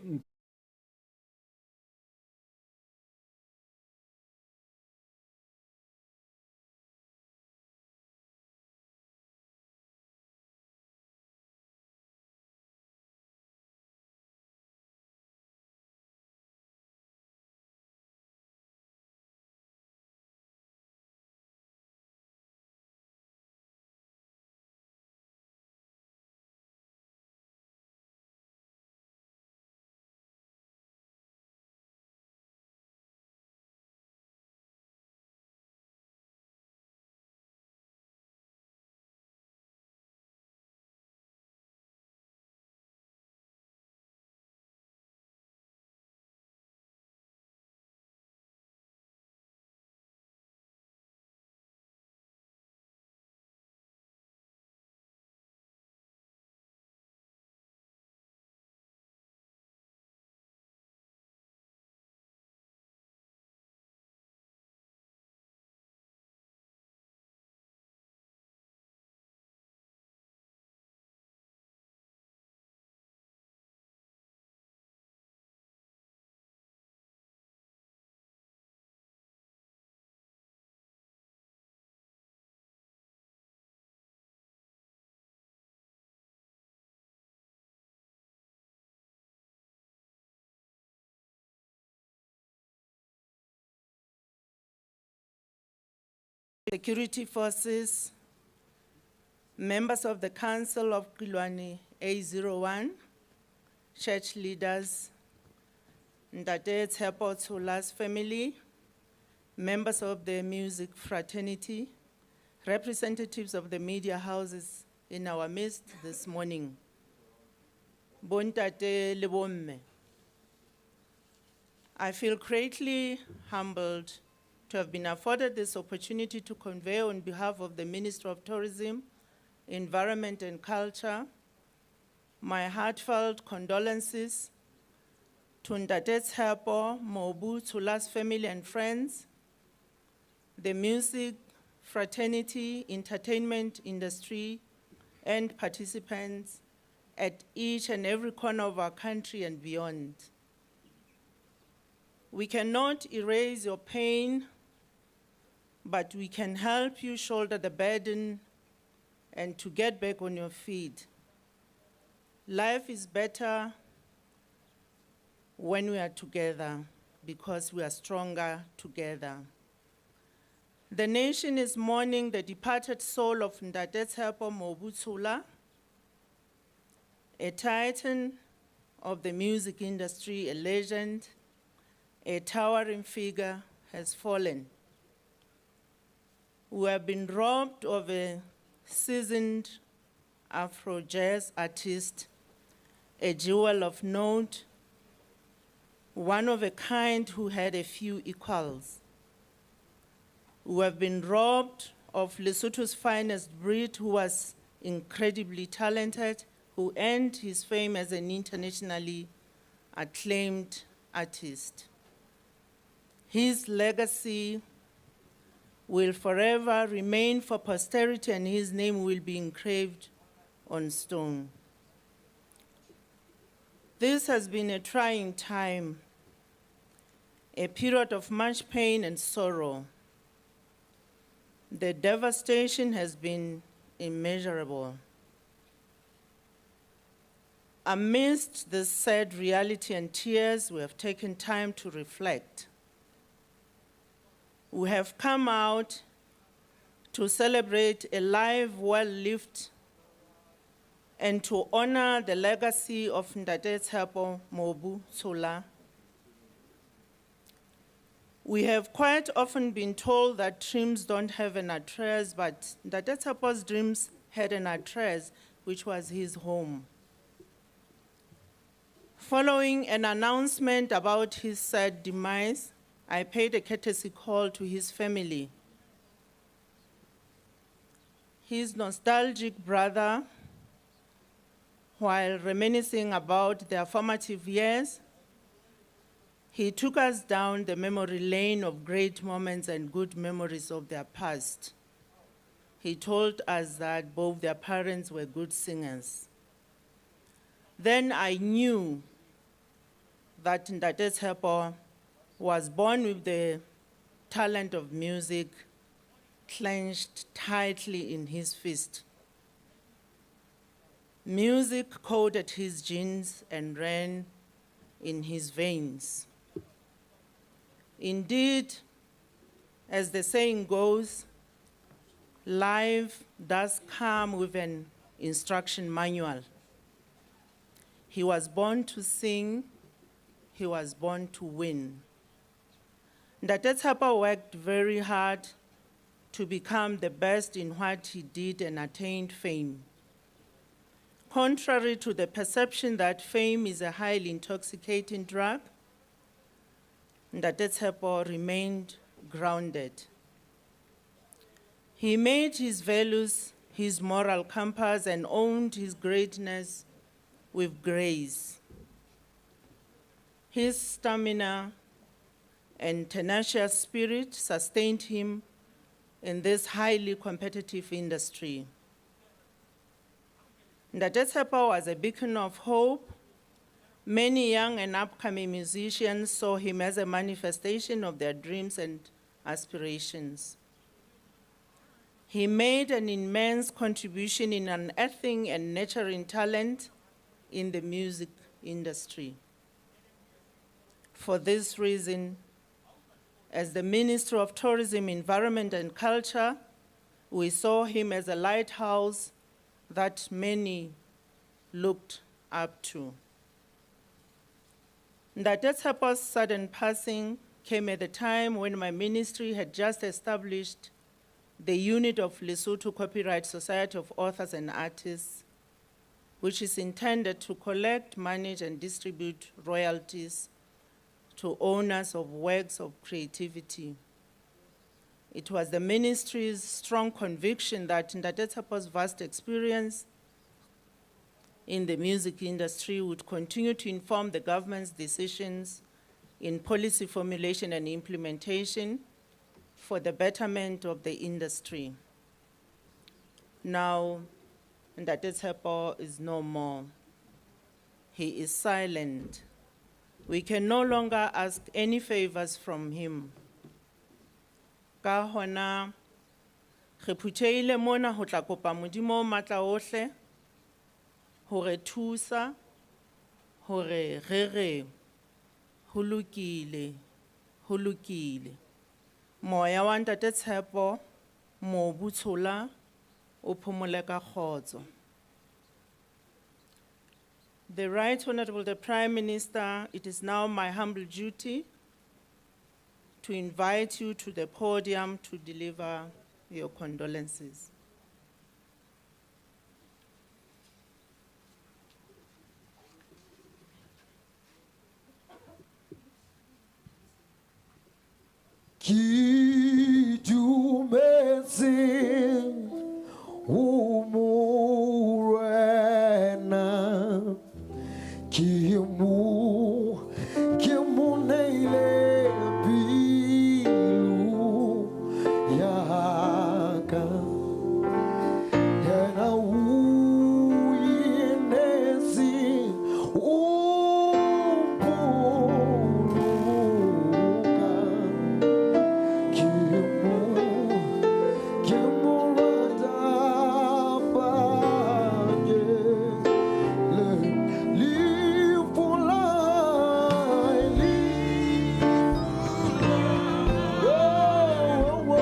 Security forces, members of the Council of Qiloane A01, church leaders, Ntate Tshepo Tshola's family, members of the music fraternity, representatives of the media houses in our midst this morning. Bontate le bomme. I feel greatly humbled to have been afforded this opportunity to convey on behalf of the Minister of Tourism, Environment and Culture, my heartfelt condolences to Ntate Tshepo Mobu Tshola's family and friends, the music fraternity, entertainment industry, and participants at each and every corner of our country and beyond. We cannot erase your pain, but we can help you shoulder the burden and to get back on your feet. Life is better when we are together because we are stronger together. The nation is mourning the departed soul of Ntate Tshepo Mobu Tshola, a titan of the music industry, a legend, a towering figure has fallen. We have been robbed of a seasoned Afro jazz artist, a jewel of note, one of a kind who had a few equals. We have been robbed of Lesotho's finest breed, who was incredibly talented, who earned his fame as an internationally acclaimed artist. His legacy will forever remain for posterity, and his name will be engraved on stone. This has been a trying time, a period of much pain and sorrow. The devastation has been immeasurable. Amidst this sad reality and tears, we have taken time to reflect. We have come out to celebrate a life well lived and to honor the legacy of Ntate Tshepo Mobu Tshola. We have quite often been told that dreams don't have an address, but Ntate Tshepo's dreams had an address, which was his home. Following an announcement about his sad demise, I paid a courtesy call to his family. His nostalgic brother, while reminiscing about their formative years, he took us down the memory lane of great moments and good memories of their past. He told us that both their parents were good singers. Then I knew that Ntate Tshepo was born with the talent of music clenched tightly in his fist. Music coded his genes and ran in his veins. Indeed, as the saying goes, life does come with an instruction manual. He was born to sing, he was born to win. Ntate Tshepo worked very hard to become the best in what he did and attained fame. Contrary to the perception that fame is a highly intoxicating drug, Ntate Tshepo remained grounded. He made his values his moral compass and owned his greatness with grace. His stamina and tenacious spirit sustained him in this highly competitive industry. Ntate Tshepo was a beacon of hope. Many young and upcoming musicians saw him as a manifestation of their dreams and aspirations. He made an immense contribution in unearthing and nurturing talent in the music industry. For this reason, As the Minister of Tourism, Environment and Culture, we saw him as a lighthouse that many looked up to. Ntate Tshepo's sudden passing came at the time when my ministry had just established the unit of Lesotho Copyright Society of Authors and Artists, which is intended to collect, manage, and distribute royalties to owners of works of creativity. It was the ministry's strong conviction that Ntate Tshepo's vast experience in the music industry would continue to inform the government's decisions in policy formulation and implementation for the betterment of the industry. Now, Ntate Tshepo is no more. He is silent. We can no longer ask any favors from him. Ka hona, re phuthehile mona ho tla kopa Modimo o matla ohle hore thusa, hore re re, ho lokile, ho lokile. Moya wa Ntate Tshepo, mobu tshola, o phomole ka kgotso. The Right Honorable the Prime Minister, it is now my humble duty to invite you to the podium to deliver your condolences. Ki dumetse ho Morena, ke mo neile pelo ya ka. Yena o inetse o mpoloka. Ke mo rata pakeng lefu la hae oh, oh,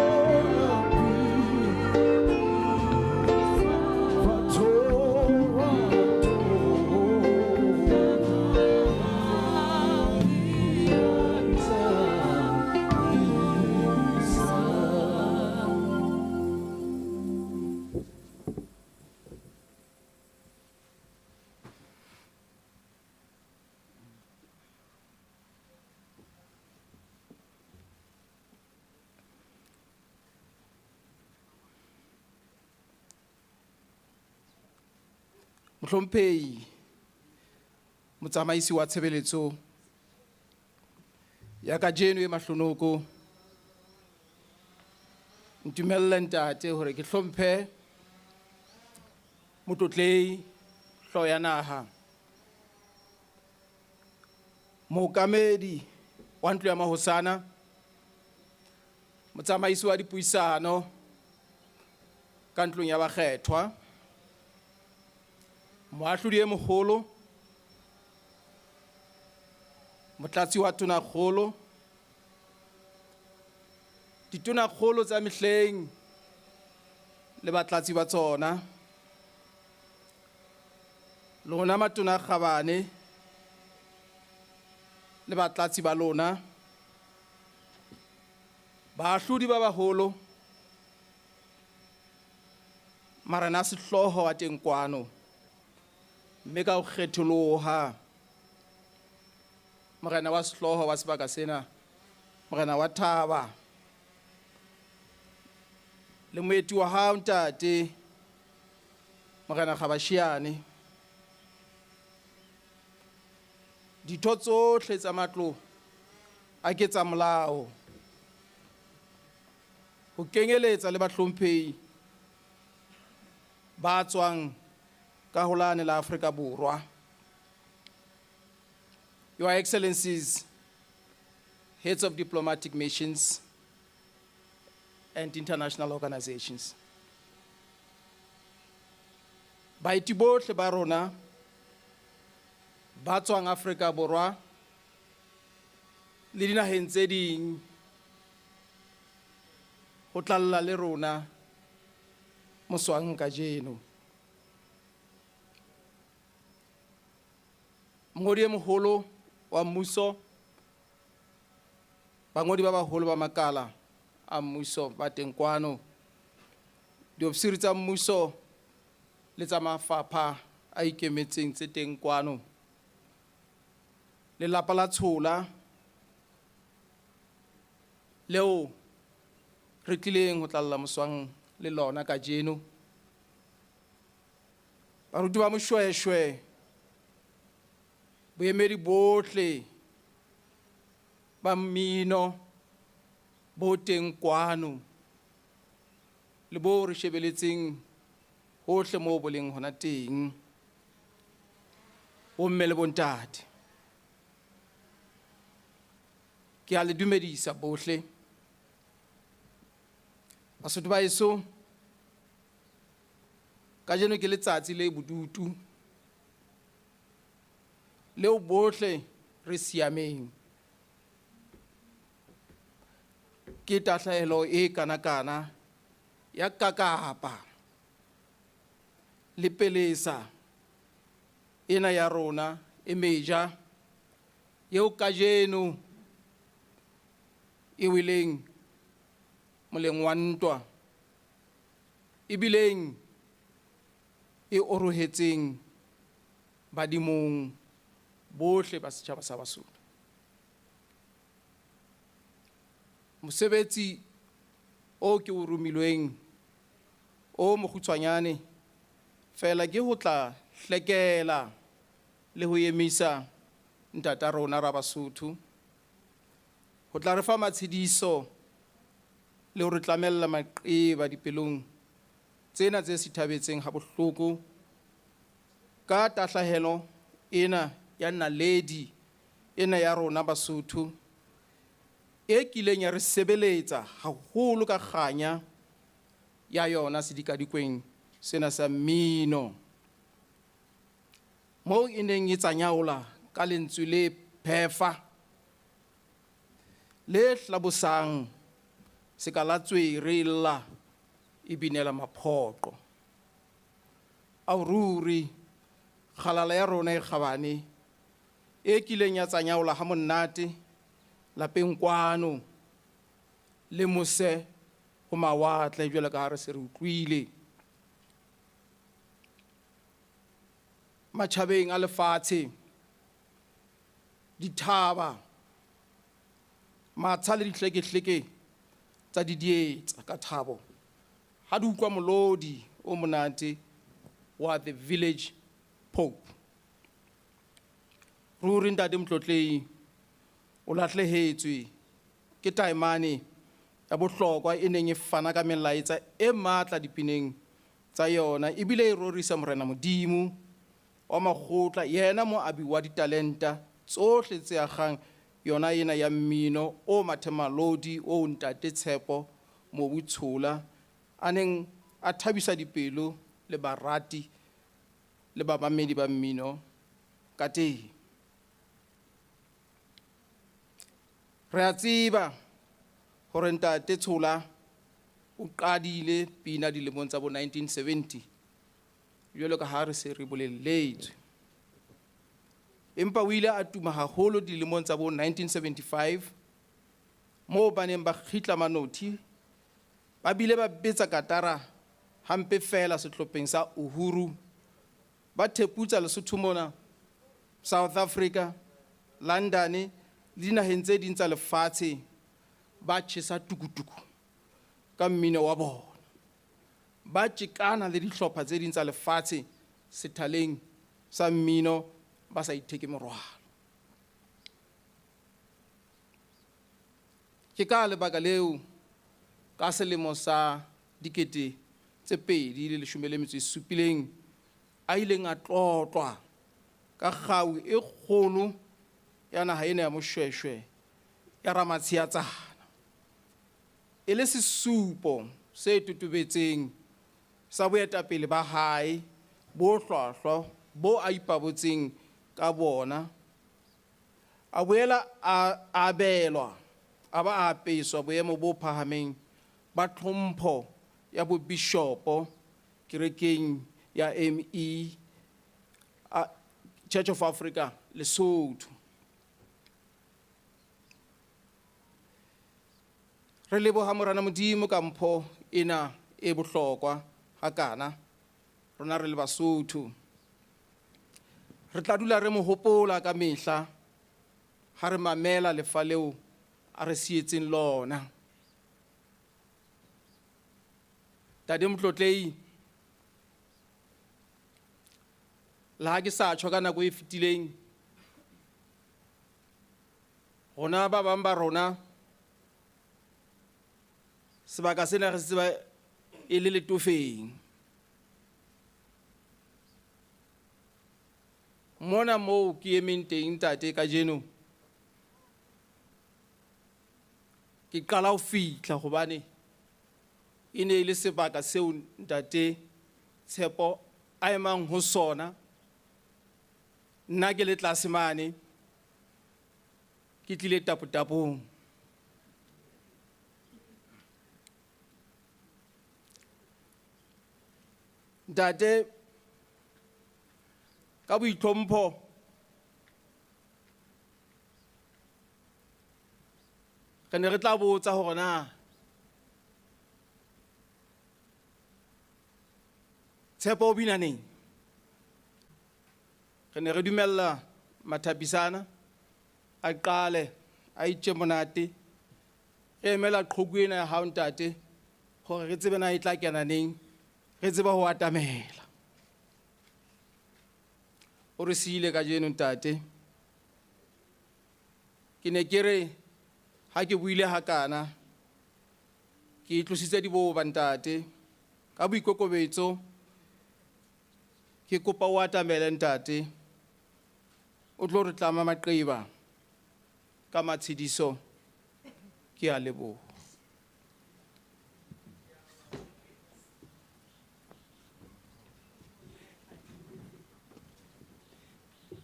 Mohlomphehi motsamaisi wa tshebeletso ya kajeno e mahlonoko, ntumelle ntate hore ke hlomphe motlotlehi hlooho ya naha, mookamedi wa ntlo ya mahosana, motsamaisi wa dipuisano ka ntlong ya bakgethwa, moahlodi e moholo, motlatsi wa tonakgolo, ditonakgolo tsa mehleng le batlatsi ba tsona, lona matona kgabane le batlatsi ba lona, baahlodi ba baholo, marena a sehlooho wa teng kwano, mme ka ho kgetholoha morena wa sehlooho wa sebaka sena, morena wa Thaba, le moeti wa hao ntate morena Kgabashiane, ditho tsohle tsa matlo a ke tsa molao, ho kenyeletsa le bahlomphehi ba tswang ka ho lane la Afrika Borwa. Your Excellencies, heads of diplomatic missions and international organizations. Baeti bohle ba rona ba tswang Afrika Borwa le dinaheng tse ding ho tlalla le rona moswang kajeno. Mongodi e moholo wa mmuso, bangodi ba baholo ba makala a mmuso ba teng kwano, diofisiri tsa mmuso le tsa mafapha a ikemetseng tse teng kwano, lelapa la Tshola leo re tlileng ho tlalla moswang le lona kajeno, baruti ba Moshweshwe, boemedi bohle ba mmino bo teng kwano le bo re shebeletseng hohle moo bo leng hona teng, bomme le bontate, ke a le dumedisa bohle. Basotho ba heso, kajeno ke letsatsi le bodutu leo bohle re siameng. Ke tahlehelo e kanakana ya kakapa le pelesa ena ya rona e meja eo kajeno e weleng moleng wa ntwa, ebileng e orohetseng badimong bohle ba setjhaba sa Basotho. Mosebetsi o ke o romilweng o mokgutshwanyane fela ke ho tla hlekela le ho emisa ntata rona ra Basotho, ho tla re fa matshediso le ho re tlamella maqeba dipelong tsena tse sithabetseng ha bohloko ka tahlehelo ena ya naledi ena ya rona Basotho e kileng ya re sebeletsa haholo ka kganya ya yona sedikadikweng sena sa mmino, moo e neng e tsanyaola ka lentswe le phefa le hlabosang seka la tswere lla e binela maphoqo. Ao ruri kgalala ya rona e kgabane e kileng ya tsanyaola ha monate lapeng kwano le mose ho mawatle jwalo ka ha re se re utlwile. Matjhabeng a lefatshe, dithaba, matsha le dihlekehleke tsa didietsa ka thabo ha di utlwa molodi o monate wa The Village Pope. Ruri ntate Motlotlehi o lahlehetswe ke taemane ya bohlokwa e neng e fana ka melaetsa e matla dipineng tsa yona, ebile e rorisa Morena Modimo wa makgotla, yena moabi wa ditalenta tsohle tse akgang yona ena ya mmino o mathemalodi o ntate Tshepo Mobu Tshola a neng a thabisa dipelo le barati le bamamedi ba mmino ka teng. Re a tseba hore ntate Tshola o qadile pina dilemong tsa bo 1970 jwalo ka ha re se re bolelletswe, empa o ile a tuma haholo dilemong tsa bo 1975 moo ba neng ba kgitla manothi ba bile ba betsa katara hampe fela sehlopheng sa Uhuru, ba theputsa Lesotho mona, South Africa, London le dinaheng tse ding tsa lefatshe, ba tjhesa tukutuku ka mmino wa bona, ba tjekana le dihlopha tse ding tsa lefatshe sethaleng sa mmino ba sa itheke morwalo. Ke ka lebaka leo ka selemo sa 2017 a ileng a tlotlwa ka kgau e kgolo ya naha ena ya Moshweshwe ya Ramatshiatsana, e le sesupo se totobetseng sa boetapele ba hae bo hlwahlwa bo a ipabotseng ka bona. A boela a abelwa a ba a apeswa boemo bo phahameng ba tlhompho ya bobishopo kerekeng ya ME Church of Africa Lesotho. Re leboha Morena Modimo ka mpho ena e bohlokwa hakana rona re le Basotho. Re tla dula re mo hopola ka mehla ha re mamela lefa leo a re sietseng lona. Ntate Motlotlehi, le ha ke sa tjho ka nako e fetileng, rona ba bang ba rona sebaka sena re se tseba e le letofeng. Mona moo ke emeng teng ntate kajeno, ke qala ho fihla hobane e ne e le sebaka seo ntate Tshepo a emang ho sona. Nna ke le tlase mane, ke tlile tapotapong. Ntate, ka boitlhompho re ne re tla botsa hore na Tshepo o bina neng? Re ne re dumella Mathapisana a qale a itje monate, re emela qhoku ena ya hao ntate hore re tsebe na e tla kena neng, re tsebe ho atamela. O re siile kajeno ntate. Ke ne ke re ha ke buile hakana ke itlositse diboba ntate ka boikokobetso. Ke kopa o atamele ntate, o tlo re tlama maqeba ka matshediso. Ke a leboha.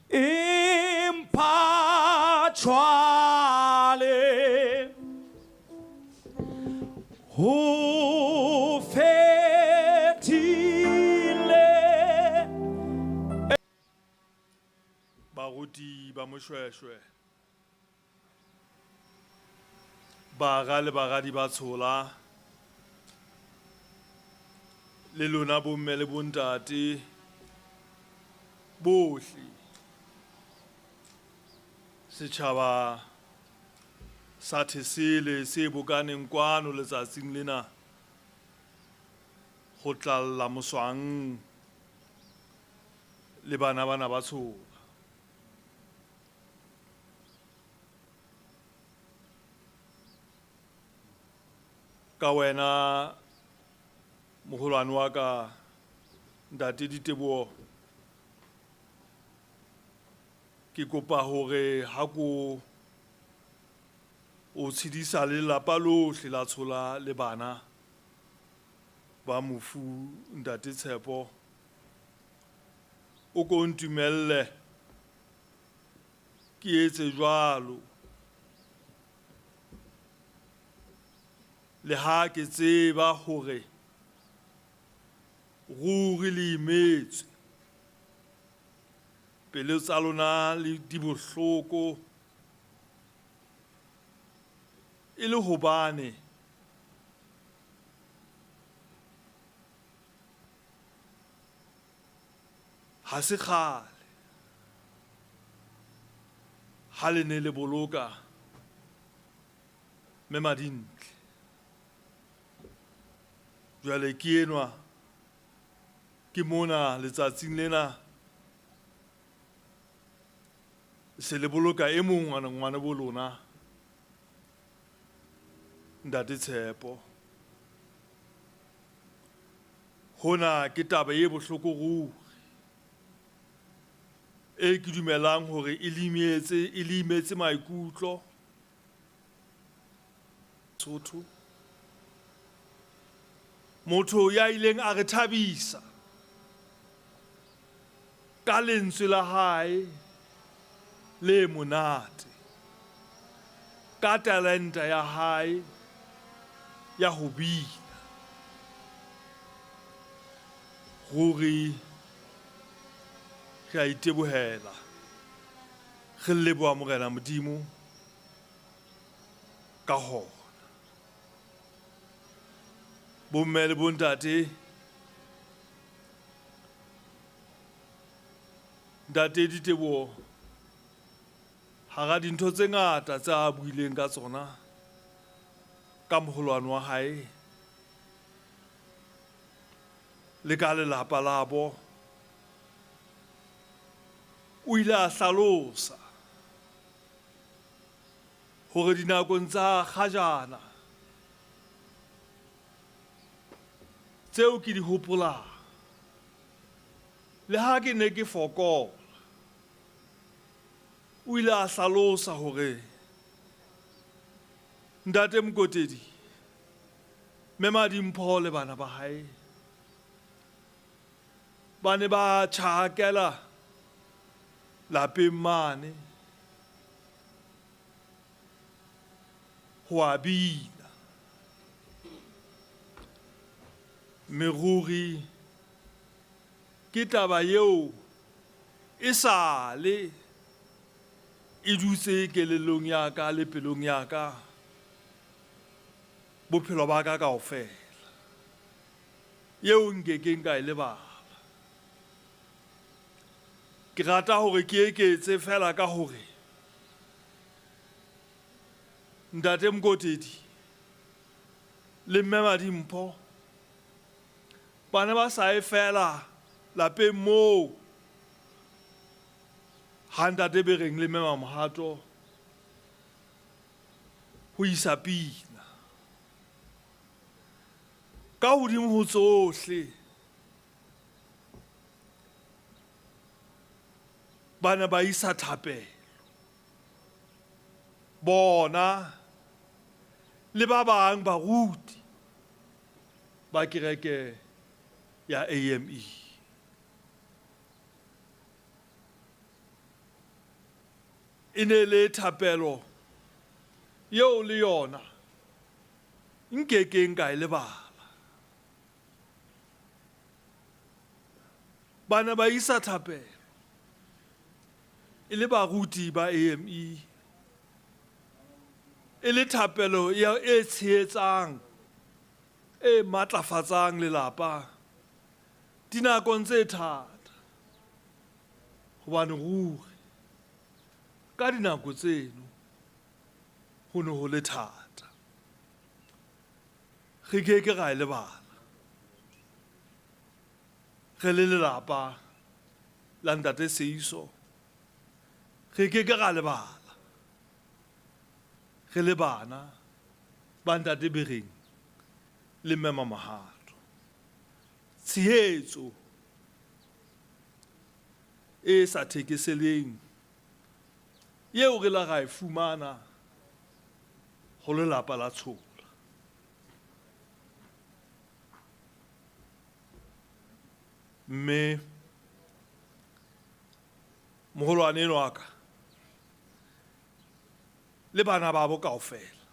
Empa jwale ho fetile. Baruti ba Moshweshwe, bara le baradi ba Tshola, le lona bomme le bontate bohle, setjhaba sa Thesele se bokaneng kwano letsatsing lena ho tlalla moswang le bana bana ba Tshola. Ka wena moholwane wa ka ntate Diteboho, ke kopa hore ha ko o tshedisa lelapa lohle la Tshola le bana ba mofu ntate Tshepo, o ko ntumelle ke etse jwalo. Le ha ke tseba hore ruri le imetswe, pelo tsa lona le di bohloko e le hobane ha se kgale ha le ne le boloka mme Madintle. Jwale ke enwa ke mona letsatsing lena se le boloka e mong ngwana bo lona ntate Tshepo. Hona ke taba e bohloko ruri e ke dumelang hore e limetse maikutlo Sotho. Motho ya ileng a re thabisa ka lentswe la hae le monate, ka talenta ya hae ya ho bina. Ruri re a itebohela, re leboha Morena Modimo ka hona. Bomme le bontate, ntate Diteboho, hara dintho tse ngata tse a buileng ka tsona ka moholwane wa hae le ka lelapa labo, o ile a hlalosa hore dinakong tsa kgajana tseo ke di hopolang, le ha ke ne ke fokola, o ile a hlalosa hore ntate Mokotedi, mme Madimpho le bana ba hae ba ne ba tjhakela lapeng mane ho a bina. Mme ruri ke taba eo e sale e dutse kelellong ya ka le pelong ya ka bophelo ba ka kaofela, eo nkekeng ka e lebala. Ke rata hore ke eketse fela ka hore ntate Mokotedi le mme Madimpho ba ne ba sa e fela lapeng moo ha ntate Bereng le mme Mamohato ho isa pina. Ka hodimo ho tsohle ba ne ba isa thapelo, bona le ba bang baruti ba kereke ya AME. E ne le thapelo eo le yona nkekeng ka e lebala. Ba ne ba isa thapelo e le baruti ba AME, e le thapelo ya e tshehetsang, e matlafatsang lelapa dinakong tse thata, hobane ruri ka dinako tseno ho ne ho le thata. Re ke ke ra e lebala re le lelapa la ntate Seiso, re ke ke ra lebala re le bana ba ntate Bereng le mme Mamohato. Tshehetso e sa thekeseleng eo re la ra e fumana ho lelapa la Tshola. Mme moholwane enwa wa ka le bana babo kaofela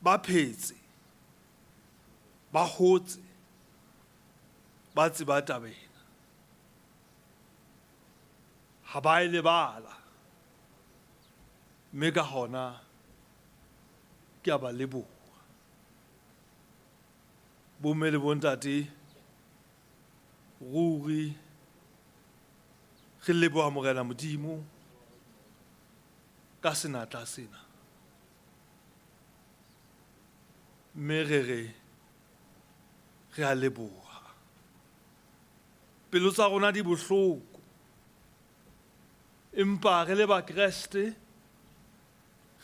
ba phetse, ba hotse, ba tseba taba ena, ha ba e lebala, mme ka hona ke a ba leboha. Bomme le bontate, ruri re leboha Morena Modimo ka senatla sena, mme re re re a leboha. Pelo tsa rona di bohloko, empa re le Bakreste,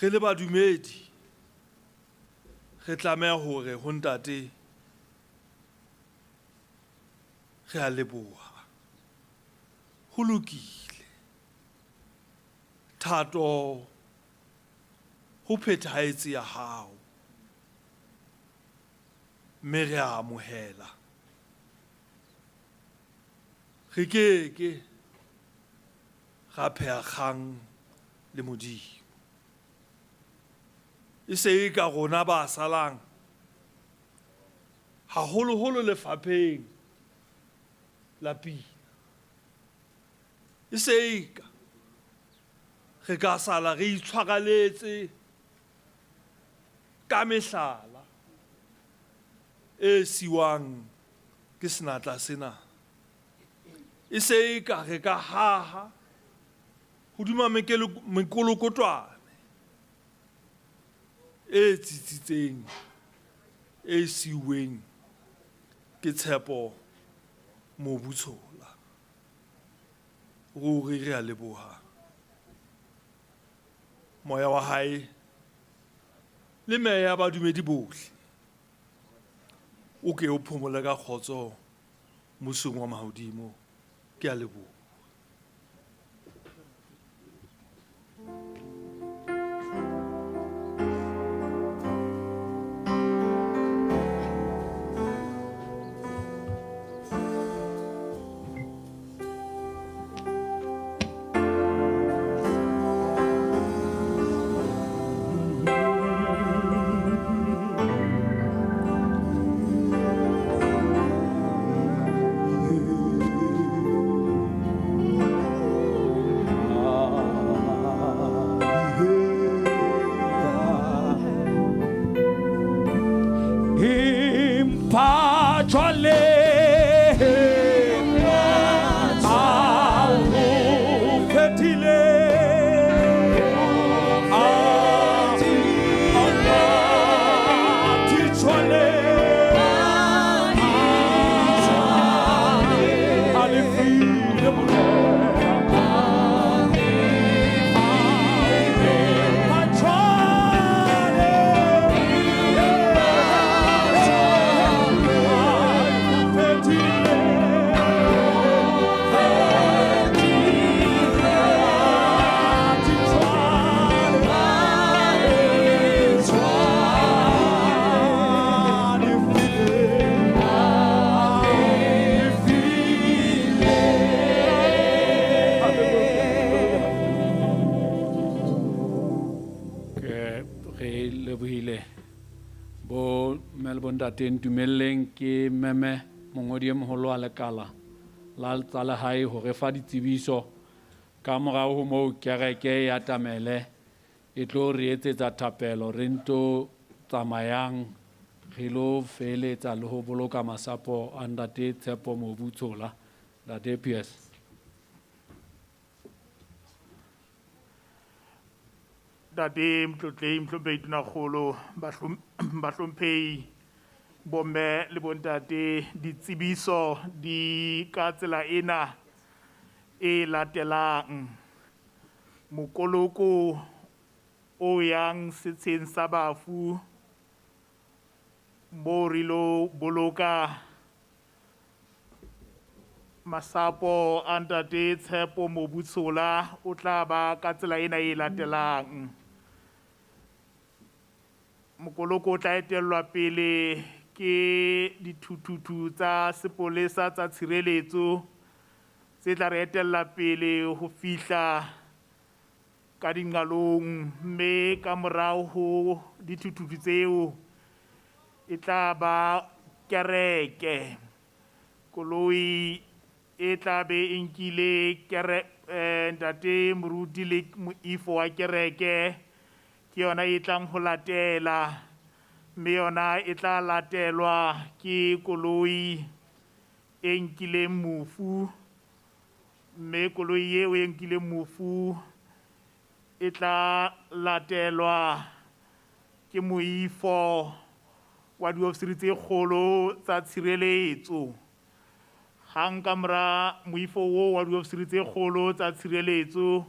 re le badumedi, re tlameha hore ho ntate re a leboha. Ho lokile, thato ho phethahetse ya hao, mme re a amohela. Re ke ke ra pheha kgang le Modimo. E se e ka rona ba salang haholoholo lefapheng la pina. E se e ka re ka sala re itshwaraletse ka mehlala e siwang ke senatla sena. E se e ka re ka haha hodima mekolokotwane e tsitsitseng e siuweng ke Tshepo Mobu Tshola. Ruri re a leboha. Moya wa hae le meya ya badumedi bohle o ke o phomole ka kgotso mmusong wa mahodimo. Ke a leboha. Empa jwale a ho phethile, a jwale a lefile Morena. Empa jwale Ke re lebohile bo mme le bontate. Ntumelleng ke meme mongodi e moholo wa lekala la tsa lehae ho re fa ditsebiso. Ka morao ho moo kereke ya Tamele e tlo re etsetsa thapelo, re nto tsamayang re lo feeletsa le ho boloka masapo a ntate Tshepo Mobu Tshola. Ntate Pierce. Ntate Motlotlei, Mohlomphehi Tonakgolo, bahlomphehi, bomme le bontate, ditsebiso di ka tsela ena e latelang. Mokoloko o yang setsheng sa bafu mo re lo boloka masapo a ntate Tshepo Mobu Tshola o tla ba ka tsela ena e latelang. Mokoloko o tla etellwa pele ke dithuthuthu tsa sepolesa tsa tshireletso tse tla re etella pele ho fihla ka dinqalong, mme ka morao ho dithuthuthu tseo e tla ba kereke. Koloi e tla be e nkile ntate moruti le moifo wa kereke, ke yona e tlang ho latela, mme yona e tla latelwa ke koloi e nkileng mofu, mme koloi eo e nkileng mofu e tla latelwa ke moifo wa diofisiri tse kgolo tsa tshireletso. Hang ka mora moifo oo wa diofisiri tse kgolo tsa tshireletso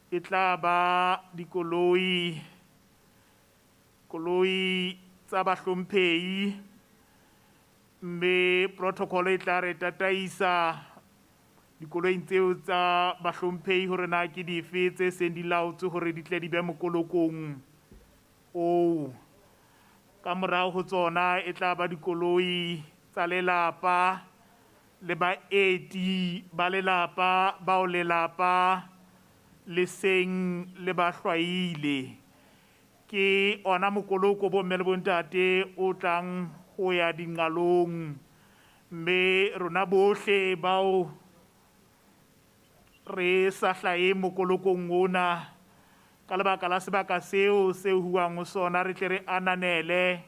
e tla ba dikoloi, koloi tsa bahlomphehi, mme protocol e tla re tataisa dikoloing tseo tsa bahlomphehi hore na ke dife tse seng di laotswe hore di tle di be mokolokong oo. Ka morao ho tsona e tla ba dikoloi tsa lelapa le baeti ba lelapa bao lelapa le seng le ba hlwaile. Ke ona mokoloko bomme le bontate o tlang ho ya dinqalong, mme rona bohle bao re sa hlaheng mokolokong ona ka lebaka la sebaka seo se huwang ho sona, re tle re ananele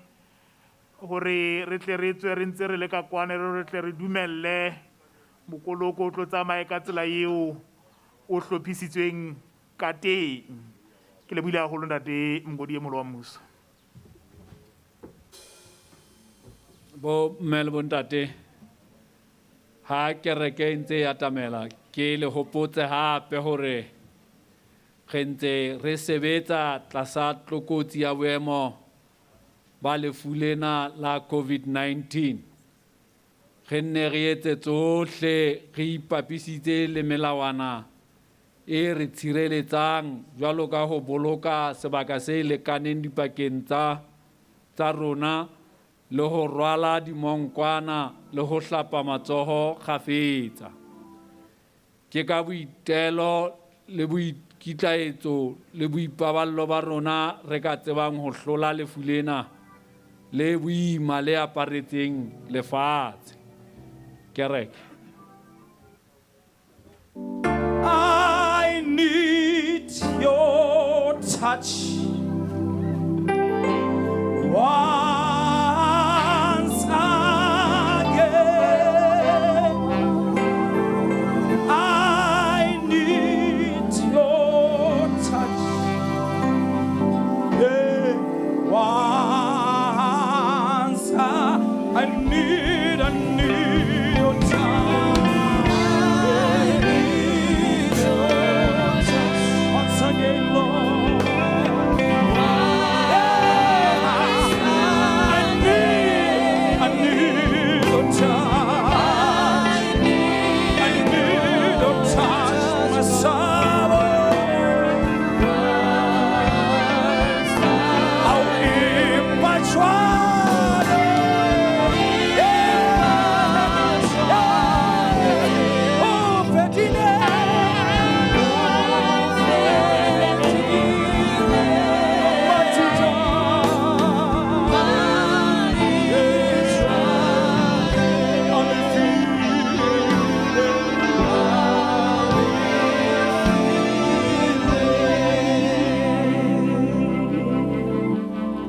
hore re tle re tswe re ntse re le ka kwana, re tle re dumelle mokoloko o tlo tsamaye ka tsela eo o hlophisitsweng ka teng. Ke lebohile haholo ntate Mongodi e moholo wa mmuso. Bo mme le bontate, ha kereke e ntse e atamela, ke le hopotse hape hore re ntse re sebetsa tlasa tlokotsi ya boemo ba lefu lena la COVID-19. Re nne re etse tsohle, re ipapisitse le melawana e re tshireletsang jwalo ka ho boloka sebaka se lekaneng dipakeng tsa rona le ho rwala dimonkwana le ho hlapa matsoho kgafetsa. Ke ka boitelo le boikitlaetso le boipaballo ba rona re ka tsebang ho hlola lefu lena le boima le aparetseng lefatshe. Kereke. I need your touch once again. I need your touch. Yeah, once I need, I need your touch. I need your touch. Once again, Lord. I need your touch. I need your touch, my sorrow. I'll keep my trying. Oh,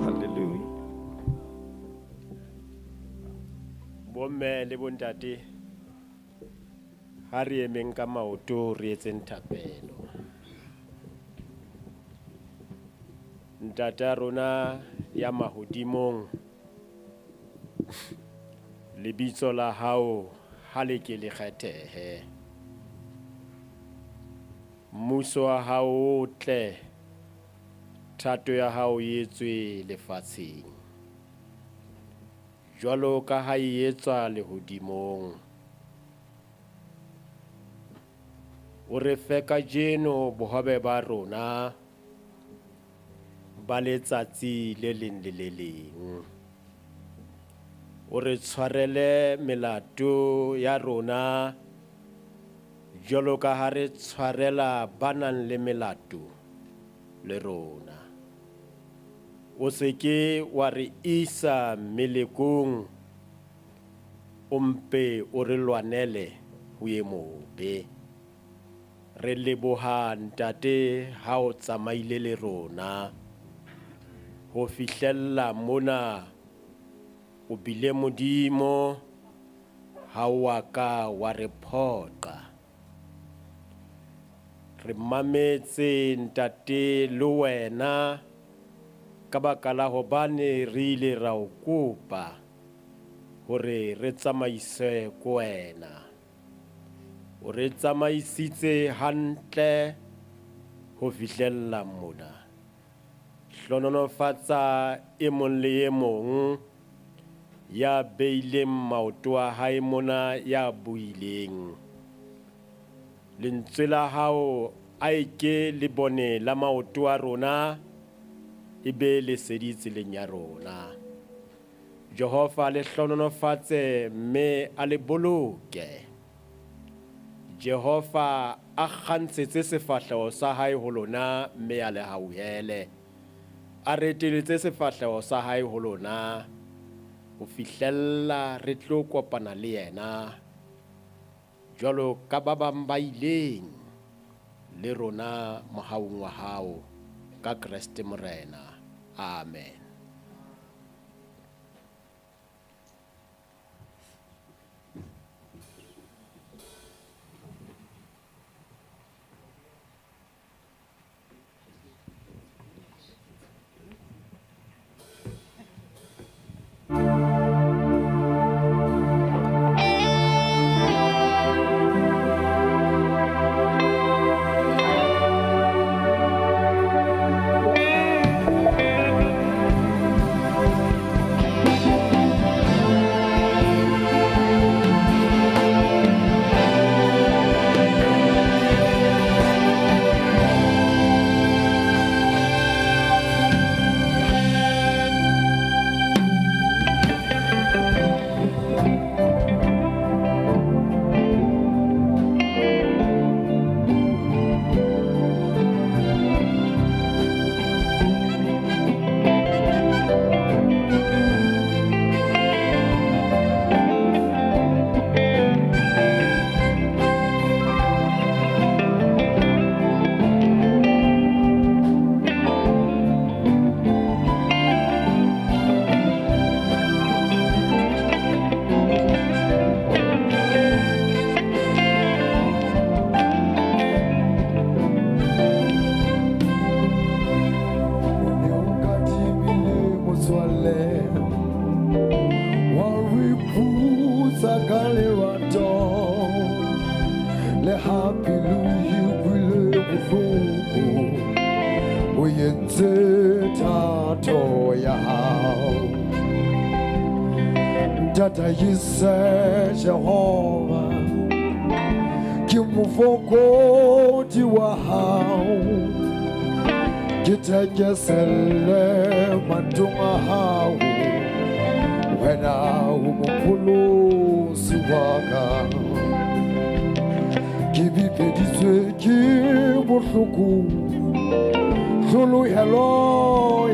Hallelujah. Bomme le bontate, ha re emeng ka maoto re etseng thapelo. Ntate a rona ya mahodimong, lebitso la hao ha le ke le kgethehe. Mmuso wa hao o tle, thato ya hao e etswe lefatsheng jwalo ka ha e etswa lehodimong. O re fe kajeno bohobe ba rona ba letsatsi le leng le le leng. O re tshwarele melato ya rona jwalo ka ha re tshwarela ba nang le melato le rona. O se ke wa re isa melekong, o mpe o re lwanele ho e mobe. Re leboha ntate ha o tsamaile le rona ho fihlella mona. O bile Modimo, ha o a ka wa re phoqa. Re mametse ntate le wena ka baka la hobane re ile ra o kopa hore re tsamaise ko wena. O re tsamaisitse hantle ho fihlella mona. Hlohonolofatsa e mong le e mong ya beileng maoto a hae mona, ya buileng. Lentswe la hao a e ke le bone la maoto a rona, e be lesedi tseleng ya rona. Jehova le hlohonolofatse mme a le boloke. Jehova a kgantshetse sefahleho sa hae ho lona mme a le hauhele. A reteletse sefahleho sa hae ho lona ho fihlella re tlo kopana le yena jwalo ka ba bang ba ileng le rona mohaung wa hao ka Kreste Morena. Amen. Jehova ke mofokodi wa hao ke thekesele mathong a hao wena o mopholosi wa ka ke bipeditswe ke bohloko tlholohelo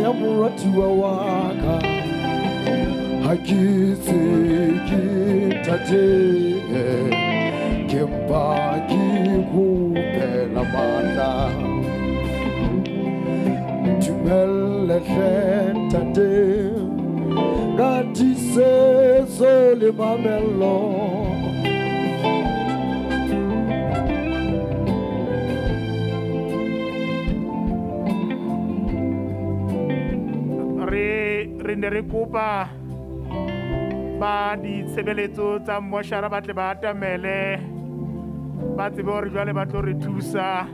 ya moratiwa wa ka ha ke se ke tate ke mpa ke kopela matla ntumelle hle ntate ka tiisetso le mamello. Re ne re kopa ba ditshebeletso tsa mmoshara ba tle ba atamele ba tsebe hore jwale ba tlo re thusa.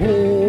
Oh.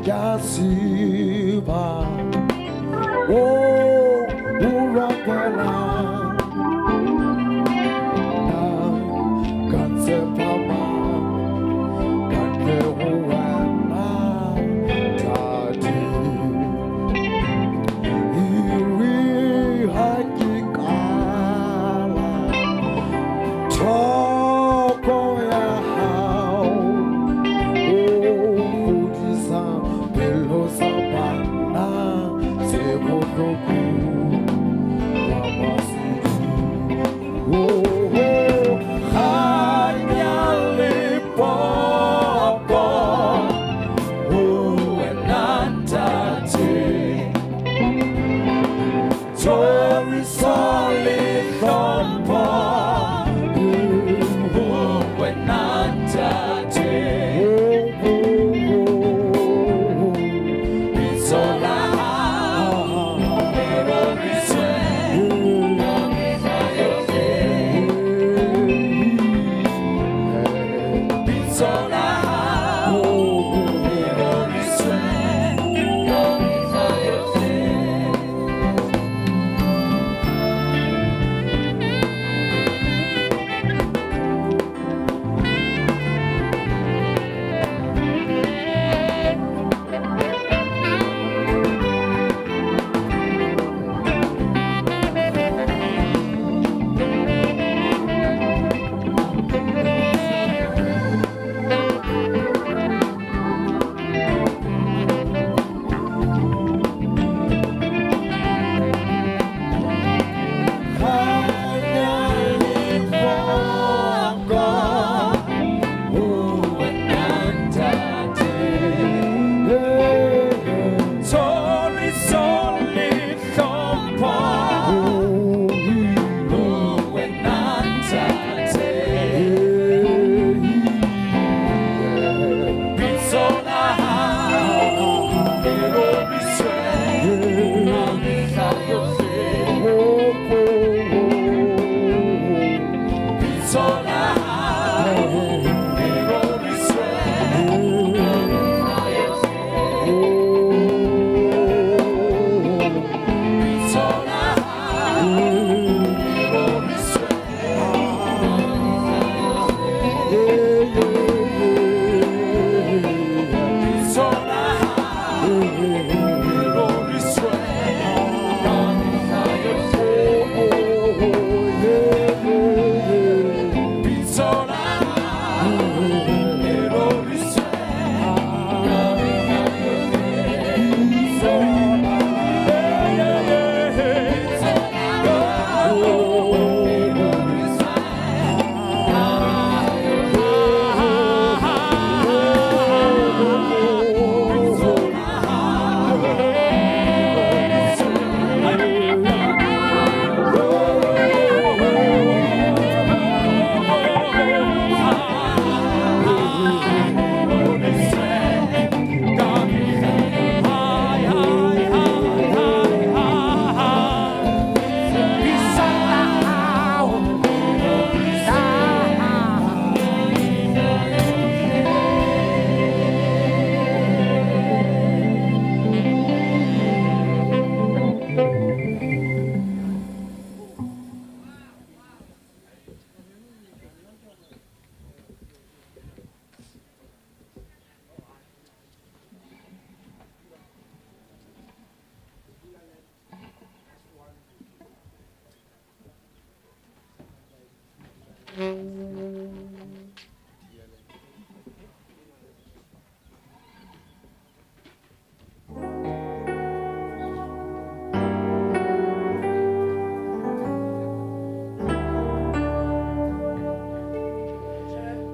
Ke a tseba o rapela nna ka tshepa mang ka ntle ho wena Ntate. Ere ha ke qala thoko ya hao, o fodisa pelo tsa banna tse bohloko wa Basotho. Oh, kganya le poko ho wena Ntate. Thoriso le hlompho ho wena Ntate. Bitso la hao le roriswe ka mehla yohle. Bitso la hao le roriswe ka mehla yohle. Kganya le poko ho wena Ntate. Thoriso le hlompho ho wena Ntate. Bitso la hao le roriswe ka mehla yohle. Bitso la hao le roriswe ka mehla yohle. Bitso la hao le roriswe ka mehla yohle. Bitso la hao le roriswe ka mehla yohle. Bitso la hao le roriswe ka mehla yohle. Bitso la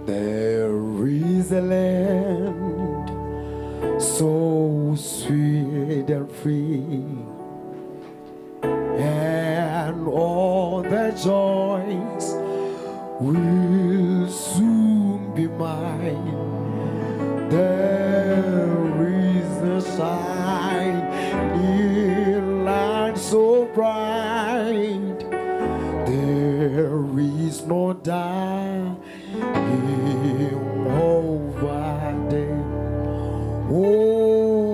There is a land so sweet and free, and all the joys will soon be mine. There is a shining light so bright. There is no dying over there. Oh,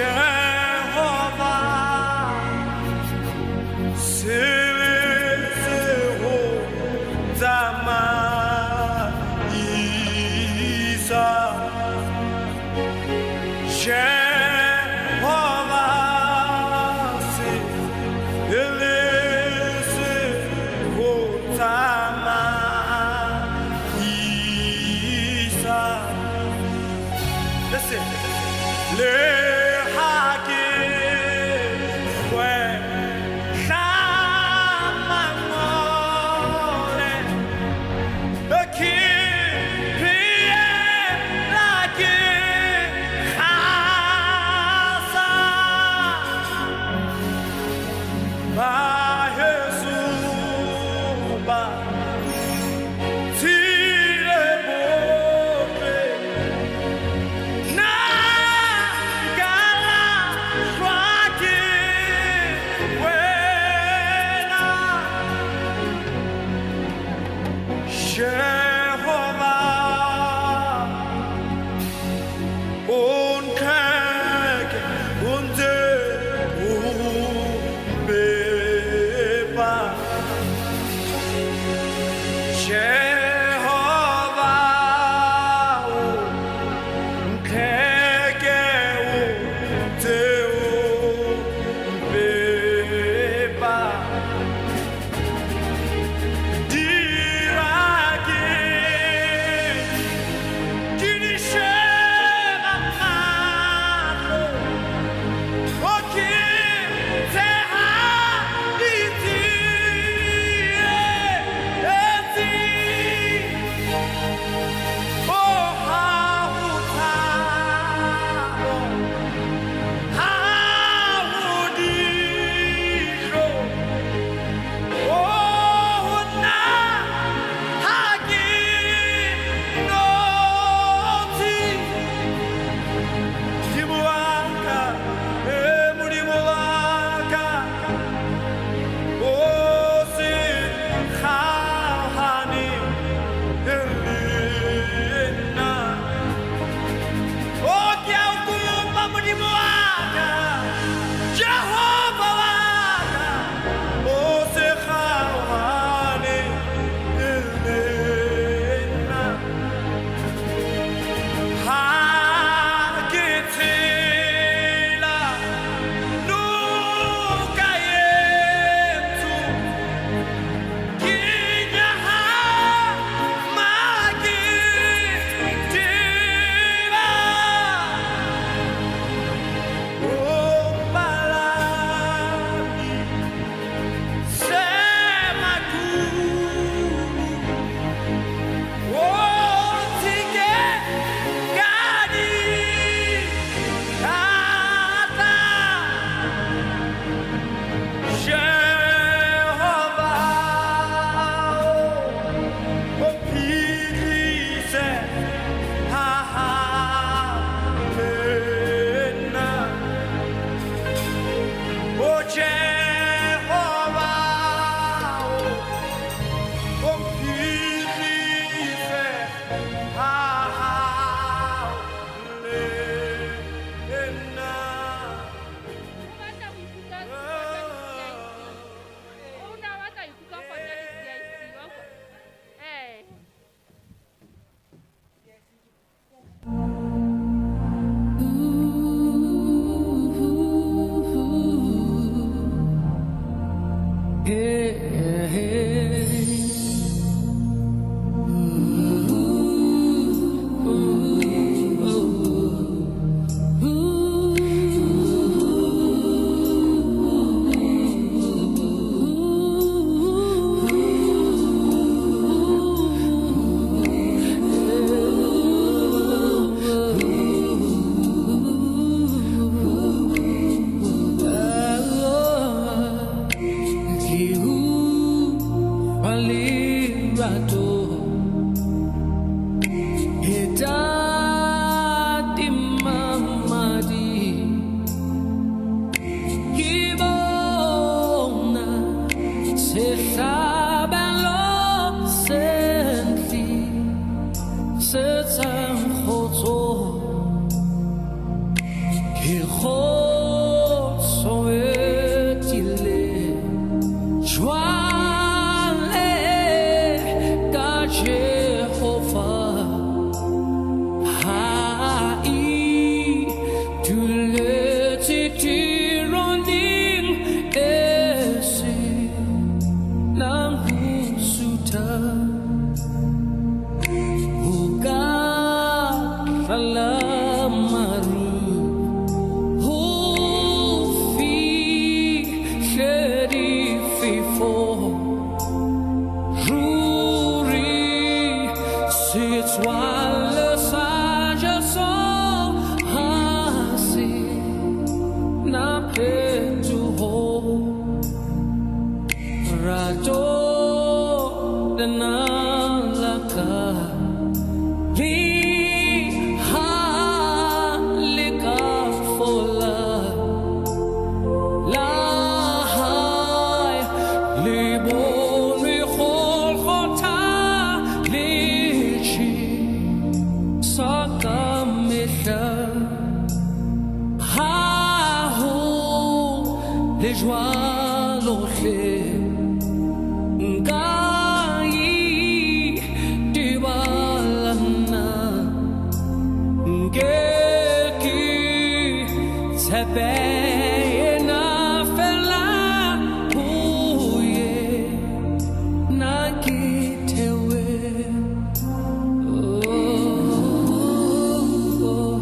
Jehova sebetse ho tsamaisa. Jehova sebetse ho tsamaisa. Listen. Le ha Teroneng e se nang ho sutha, ho ka tlala maru, ho fihle difefo. Ruri setswalle sa Jesu ha se na phetoho. Rato lena la ka le ha le ka fola, la hae le bonwe Golgotha le tjhesa ka mehla. Ha ho le jwalo hle, nka itebala nna, nke ke tshepe yena fela, ho yena ke thewe. Oh, oh,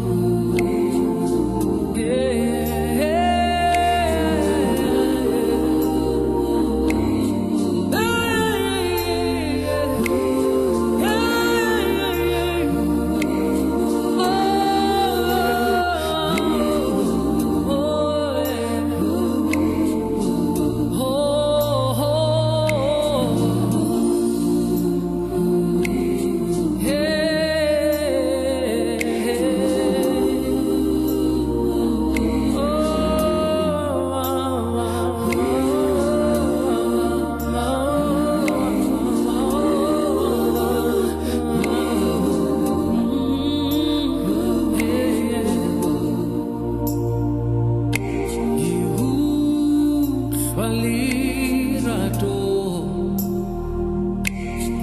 utlwa lerato,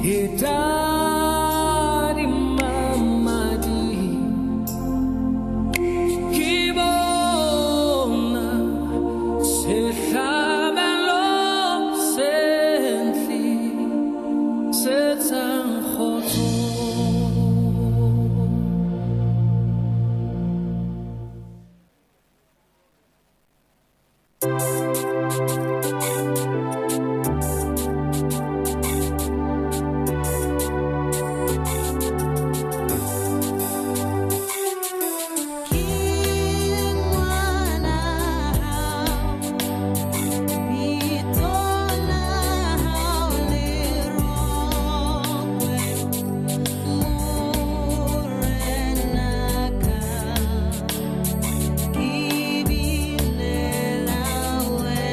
ke tadima madi, ke bona sehlabelo se ntlisetsang kgotso. Ke binela wena.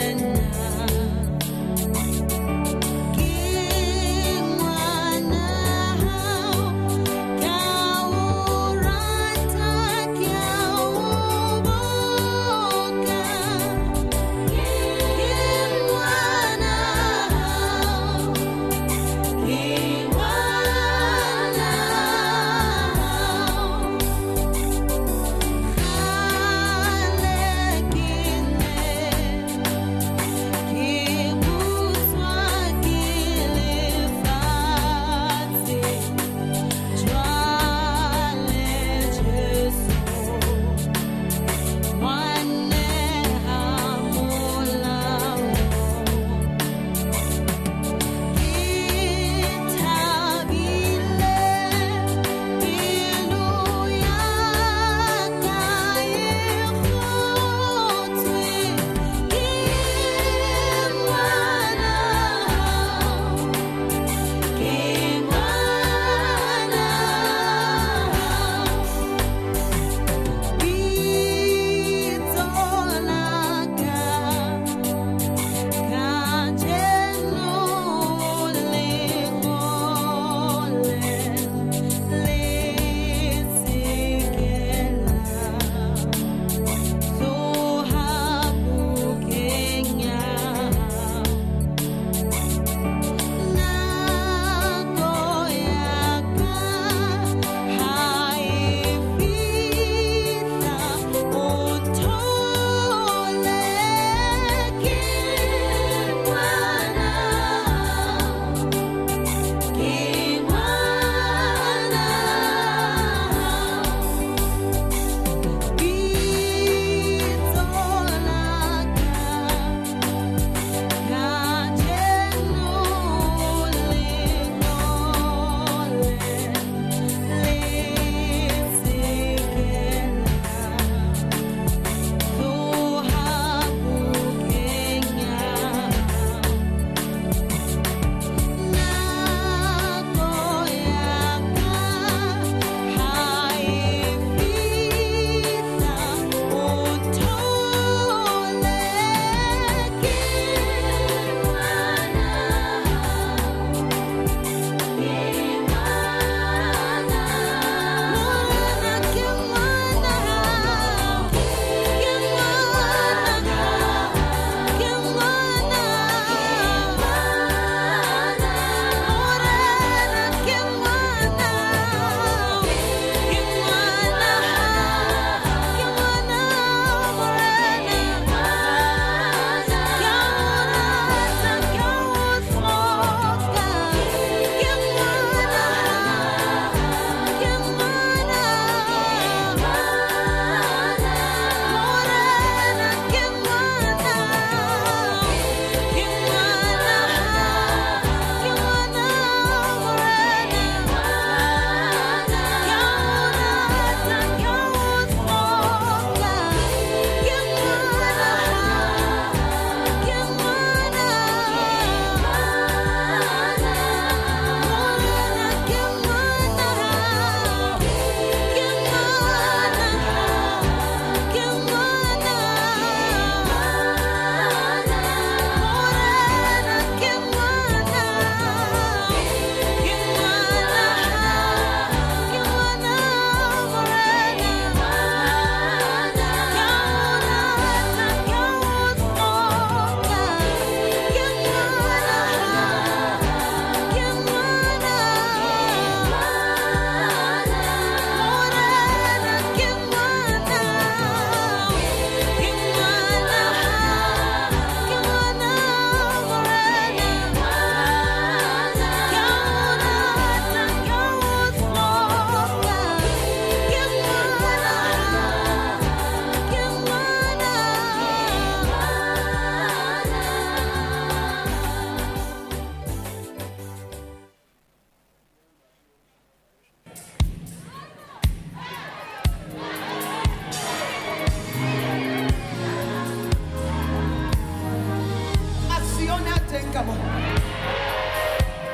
teng ka mona.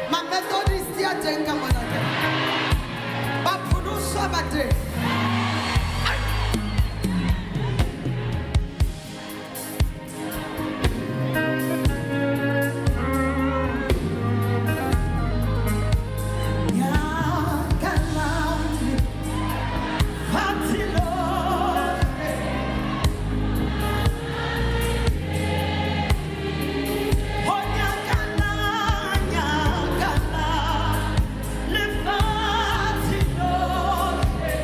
Ma-Methodist a teng ka mona ke. Baphoduswa ba teng. Nyakalane, fatshe lohle. Ho nyakala, nyakala, lefatshe lohle.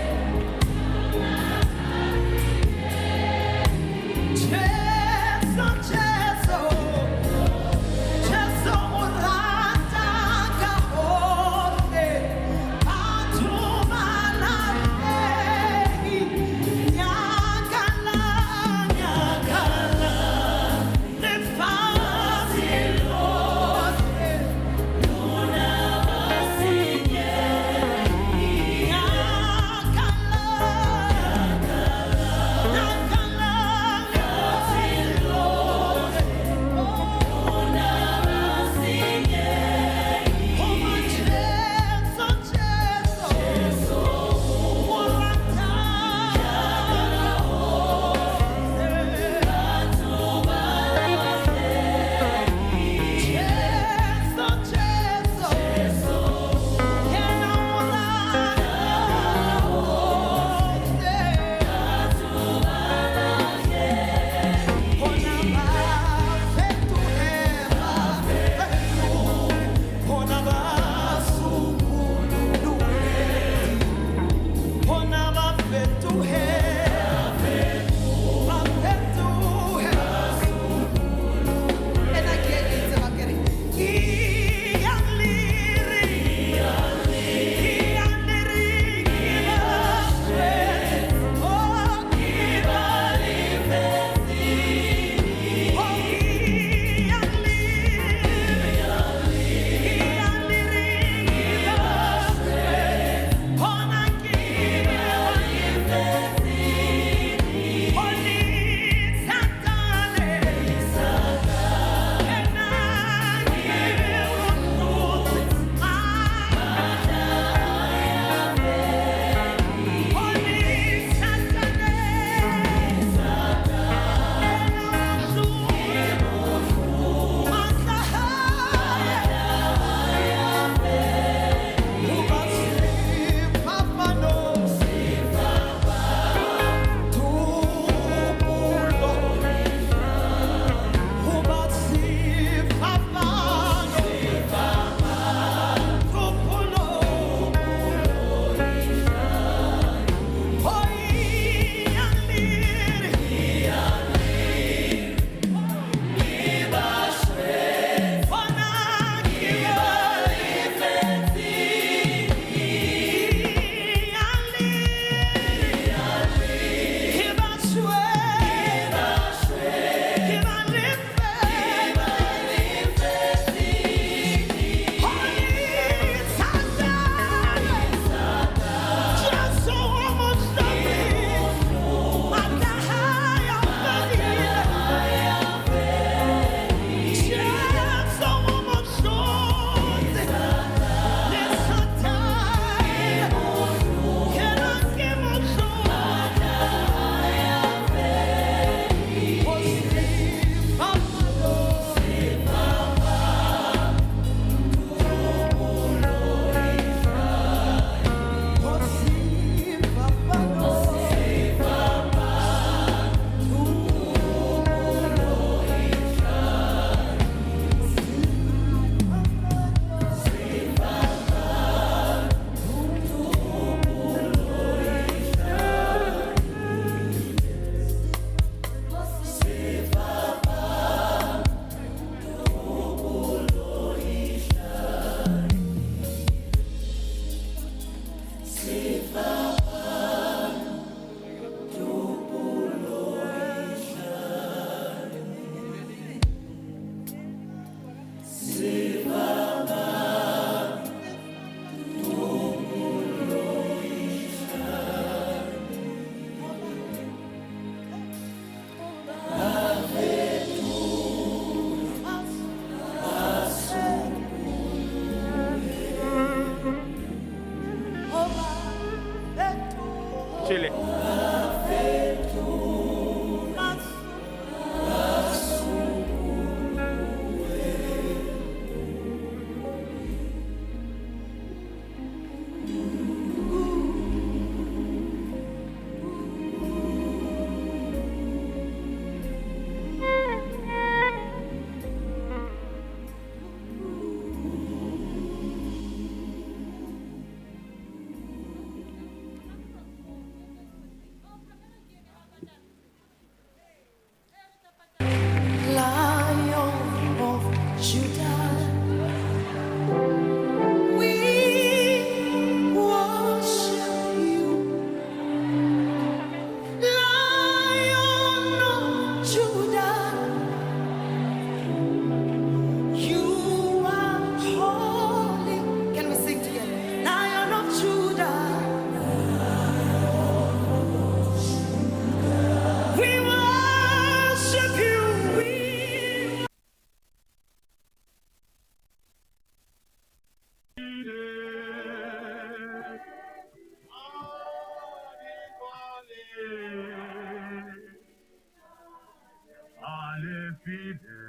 lefile.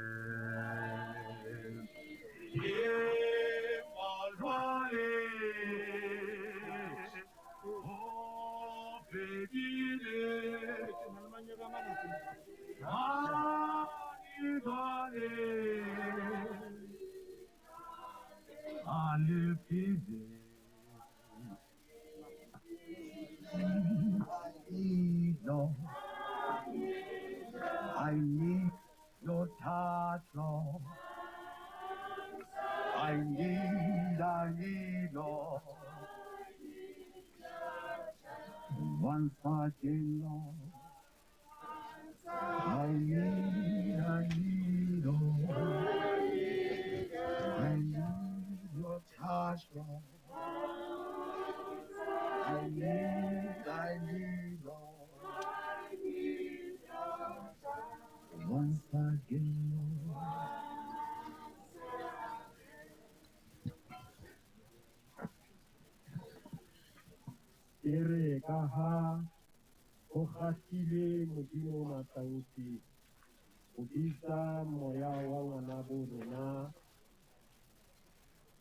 Empa jwale ho fedile. Ha jwale a lefile. Lord, I need your touch, Lord. I need, Lord. Once again, Lord. I need, Lord. I need your touch, Lord. I need, Lord. Once again, Lord. Ere ka ha ho kgahlile Modimo o matla ohle ho bitsa moya wa ngwanabo rona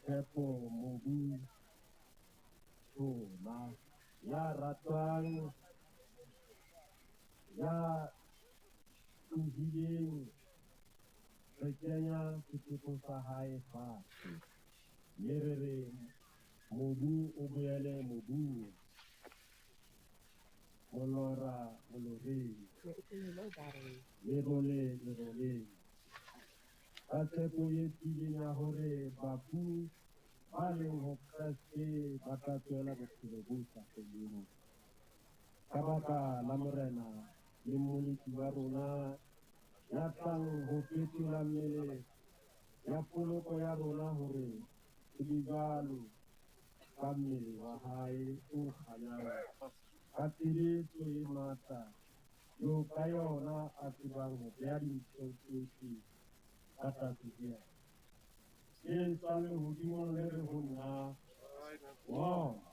Tshepo Mobu Tshola ya ratwang ya tlohileng re kenya setopo sa hae fatshe, mme re re mobu o boele mobung, molora moloreng, lerole leroleng. Ka tshepo e tiileng ya hore bafu ba leng ho Kreste ba tla tswela bophelo bo sa feleng. Ka baka la Morena le Mmoloki wa rona ya tlang ho fetola mmele ya poloko ya rona hore e be jwalo ka mmele wa hae o kganyang, ka tshebetso e matla eo ka yona a tsebang ho beha dintho tsohle ka tlase ho yena. Le tswang lehodimong le re ho nna, ngola,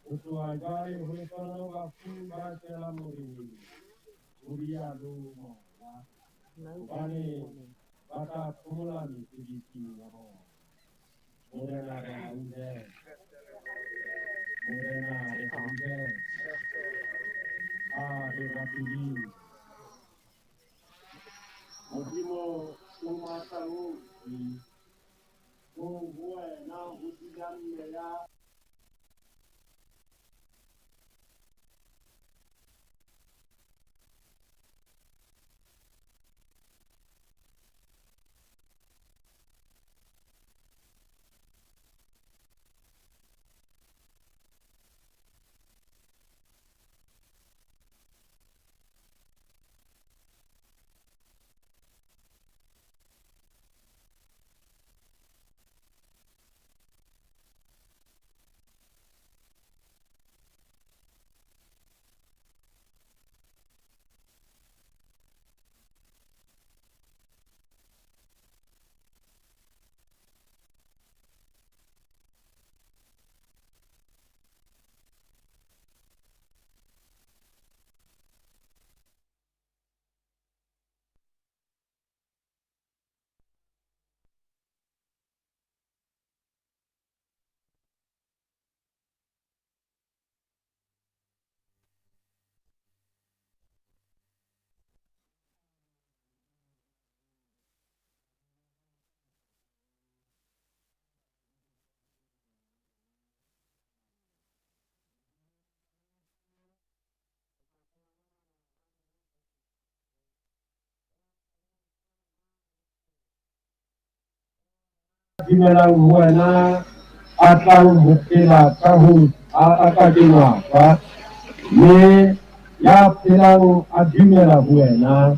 ho tloha jwale ho lehlohonolo bafu ba shwelang Moreneng, ho rialo Moya, hobane ba tla phomola mesebetsing ya bona. Morena re hauhele. Morena re hauhele. A re rapeleng. Modimo o matla ohle, o ho wena ho dulang meya dumelang ho wena a tlang ho phela ka ho a ka kengwa shwa, mme ya phelang a dumela ho wena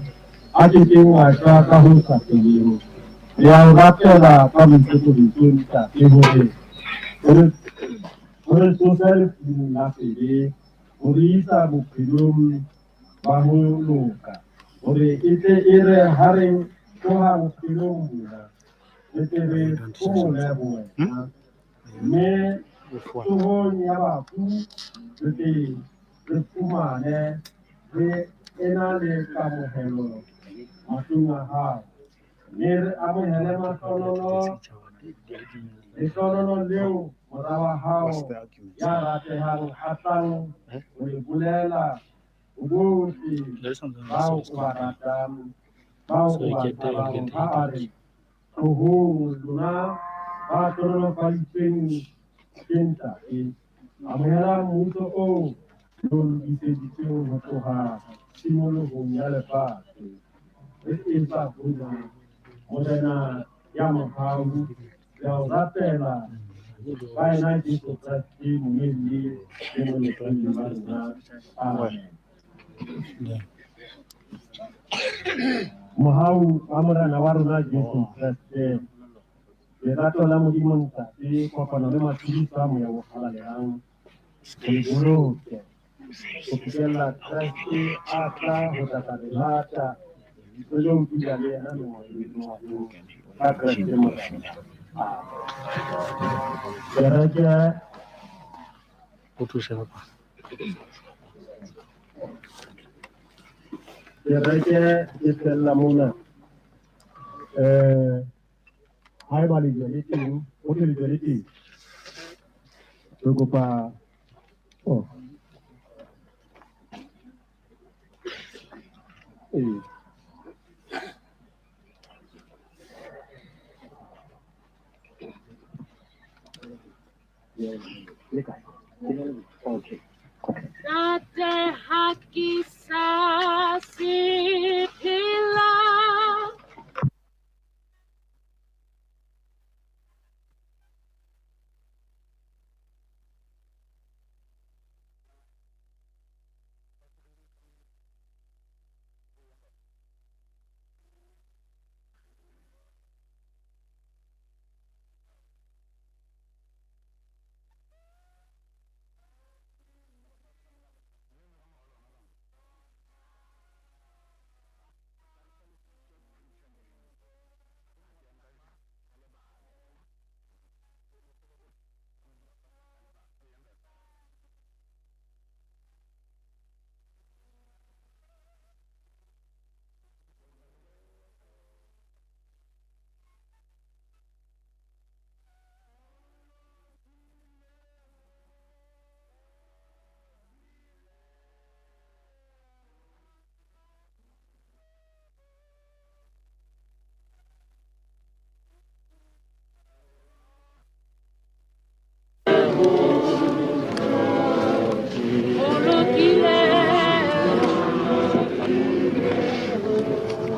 a ke keng a shwa ka ho sa feleng. Re a o rapela ka boikokobetso, Ntate, hore o re tsose lefung la sebe, ho re isa bophelong ba ho loka, hore e tle e re ha re tloha bophelong bona, re tle re phomole ho wena, mme tsohong ya bafu re tle re fumane re ena le kamohelo mahlong a hao, mme re amohele mahlohonolo lehlohonolo leo mora wa hao ya ratehang a tlang ho le bolela ho bohle bao o ba ratang, bao o ba tshabang, ha a re, tlohong lona ba hlohonolofaditsweng ke Ntate, amohelang mmuso oo le o lokiseditsweng ho tloha tshimolohong ya lefatshe. Re etsa hona, Morena ya mohau, re a o rapela ka yena Jesu Kreste, Mmuelli le Molopolli wa rona. Amen. Mohau wa Morena wa rona Jesu Kreste, lerato la Modimo Ntate, kopano le matshediso a Moya o Halalelang, ho le boloke ho fihlella Kreste a tla ho tla re lata, re lo dula le yena mengwaheng ka Kreste Morena. Kereke kereke e fella mona. Haeba lejwe le teng, ho thwe lejwe le teng, re kopa oh ee. Okay. Ntate ha ke sa se phela.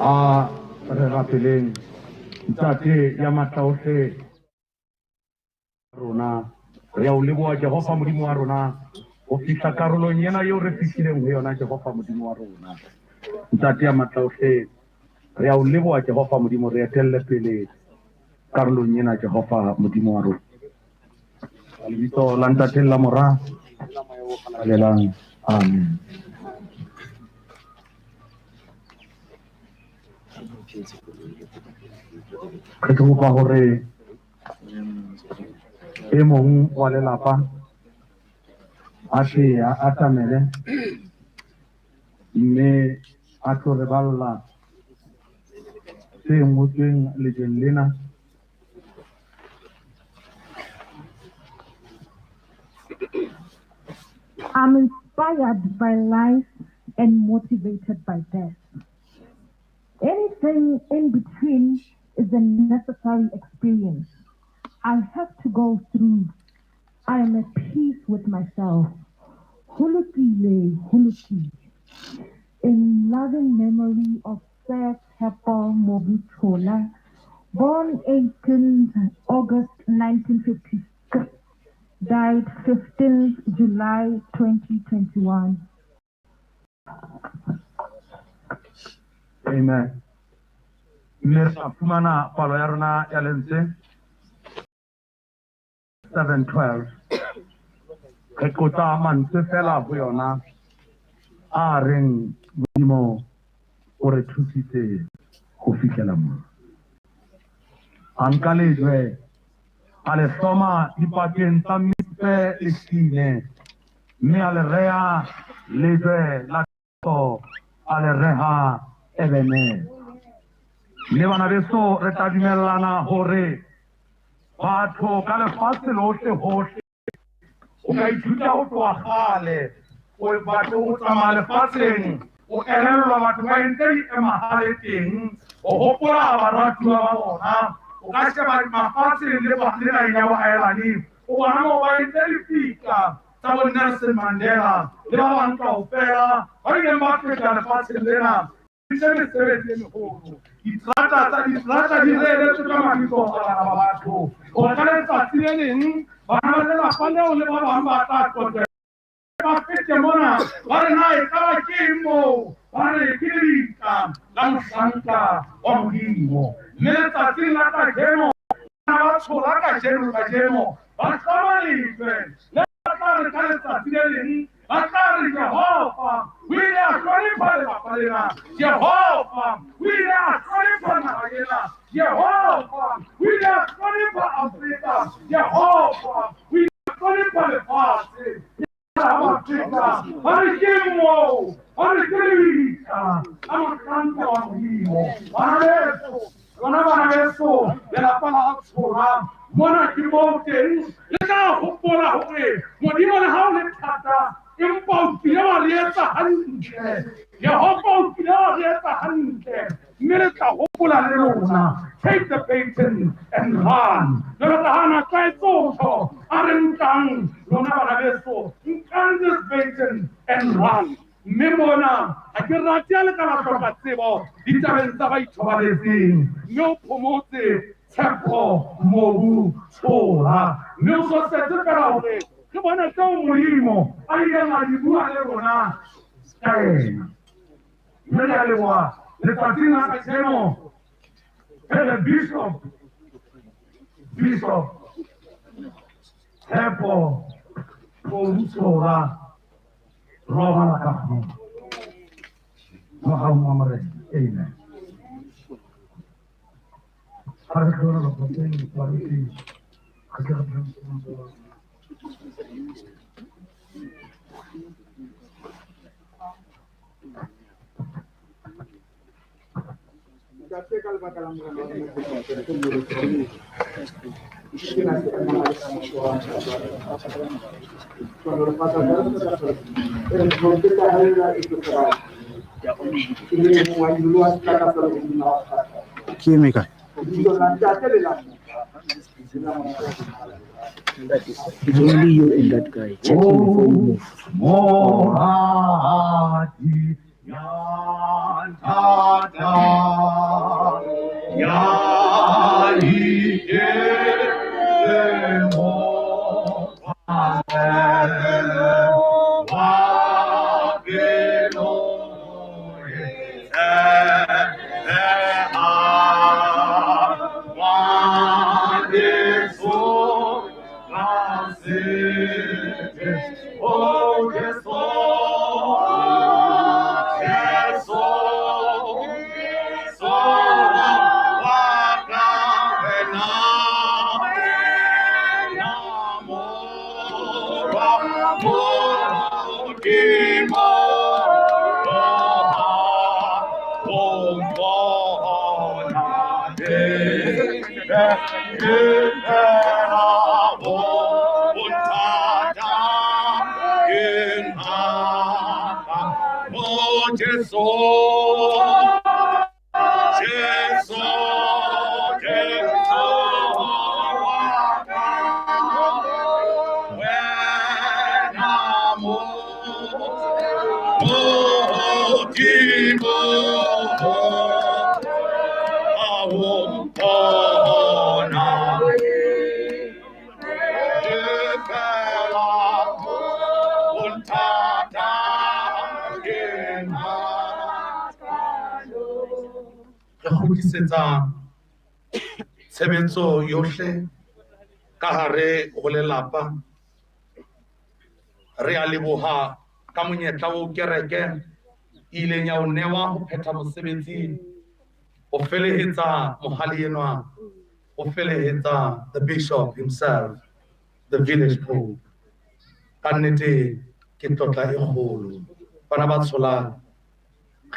A re rapeleng. Ntate ya matla ohle rona, re a o leboha Jehova Modimo wa rona ho fihla karolong ena eo re fihlileng ho yona, Jehova Modimo wa rona. Ntate ya matla ohle, re a o leboha Jehova Modimo, re etelle pele karolong ena, Jehova Modimo wa rona. Ka lebitso la Ntate le la Mora le Amen. Re tlo kopa hore e mong wa lelapa a tle a atamele mme a tlo re balla se ngotsweng lejweng lena. I'm inspired by life and motivated by death. Anything in between is a necessary experience I have to go through. I am at peace with myself. Ho lokile, ho lokile. In loving memory of Sir Tshepo Mobu Tshola, born 18th August 1956, died 15th July 2021. Amen. Mme re tla fumana palo ya rona ya lentswe 7:12. Re qotsa mantswe fela ho yona a reng Modimo o re thusitse ho fihlela mona. A nka lejwe a le hloma dipakeng tsa Mitspe le Sine, mme a le reha lejwe la thuso, a le reha Ebenezer. Mme bana beso re tla dumellana hore batho ka lefatshe lohle hohle o ka ithuta ho tloha kgale, o batho o tsamaya lefatsheng, o elellwa batho ba entse diemahale teng, o hopola baratuwa ba bona, o ka sheba mafatsheng le naheng ya boahelani, o bona moo ba entse difika tsa bo Nelson Mandela le ba bang kaofela ba ileng ba feta lefatsheng lena, entse mesebetsi e meholo. Diterata di reeletswe ka mabitso a bana ba batho. Hore ka letsatsi le leng bana ba lelapa leo le ba bang ba tla qoqela, ba fete mona ba re na e ka ba ke eng moo, ba re ke lebitla la mohlanka wa Modimo. Mme letsatsing la kajeno bana ba tshola kajeno ba hloma lejwe le ba tla re ka letsatsi le leng ba tla re Jehova o ile a hlonepha lelapa lena, Jehova o ile a hlonepha naha ena, Jehova o ile a hlonepha Afrika, Jehova o ile a hlonepha lefatshe. Afrika ba re ke moo, ba re ke lebitla la mohlanka wa Modimo. Bana beso, lona bana beso, lelapa la Tshola mona ke moo teng le tla hopola hore Modimo le ha o le thata, empa o kile wa re etsa hantle. Jehova o kile wa re etsa hantle, mme le tla hopola le lona. Take the baton and run. Jwalo ka ha na tlwaetse ho tjho, a re nkang lona bana beso, nkang this baton and run. Mme mona ha ke rate ha le ka la hloka tsebo ditabeng tsa ba ithobaletseng, mme o phomotse Tshepo Mobu Tshola. Mme o so setse fela hore re bone tseo Modimo a ileng a di bua le rona ka yena. Mme re a leboha letsatsing la kajeno re Bishop Tshepo Mobu Tshola robala ka kgotso. Mohaung wa Morena. Amen. Ha re tlohela baprofeta, baruti, ha ke re Ntate ka lebaka la Morena Ke eme kae? It's only you and that guy. Check him before you move. Morati yantata ya ike mo wa pelo Oh, Jesus, Jesus, Jesus, waka wena, namora Modimo, o mbona Jesus, Jesus, Jesus, waka wena Modimo, awumbona lefela untata Re kgutlisetsa tshebetso yohle ka hare ho lelapa. Re a leboha ka monyetla oo kereke e ileng ya o newa ho phetha mosebetsi, ho felehetsa mohale enwa, ho felehetsa the bishop himself, the village pope. Ka nnete ke tlotla e kgolo. Bana ba Tshola,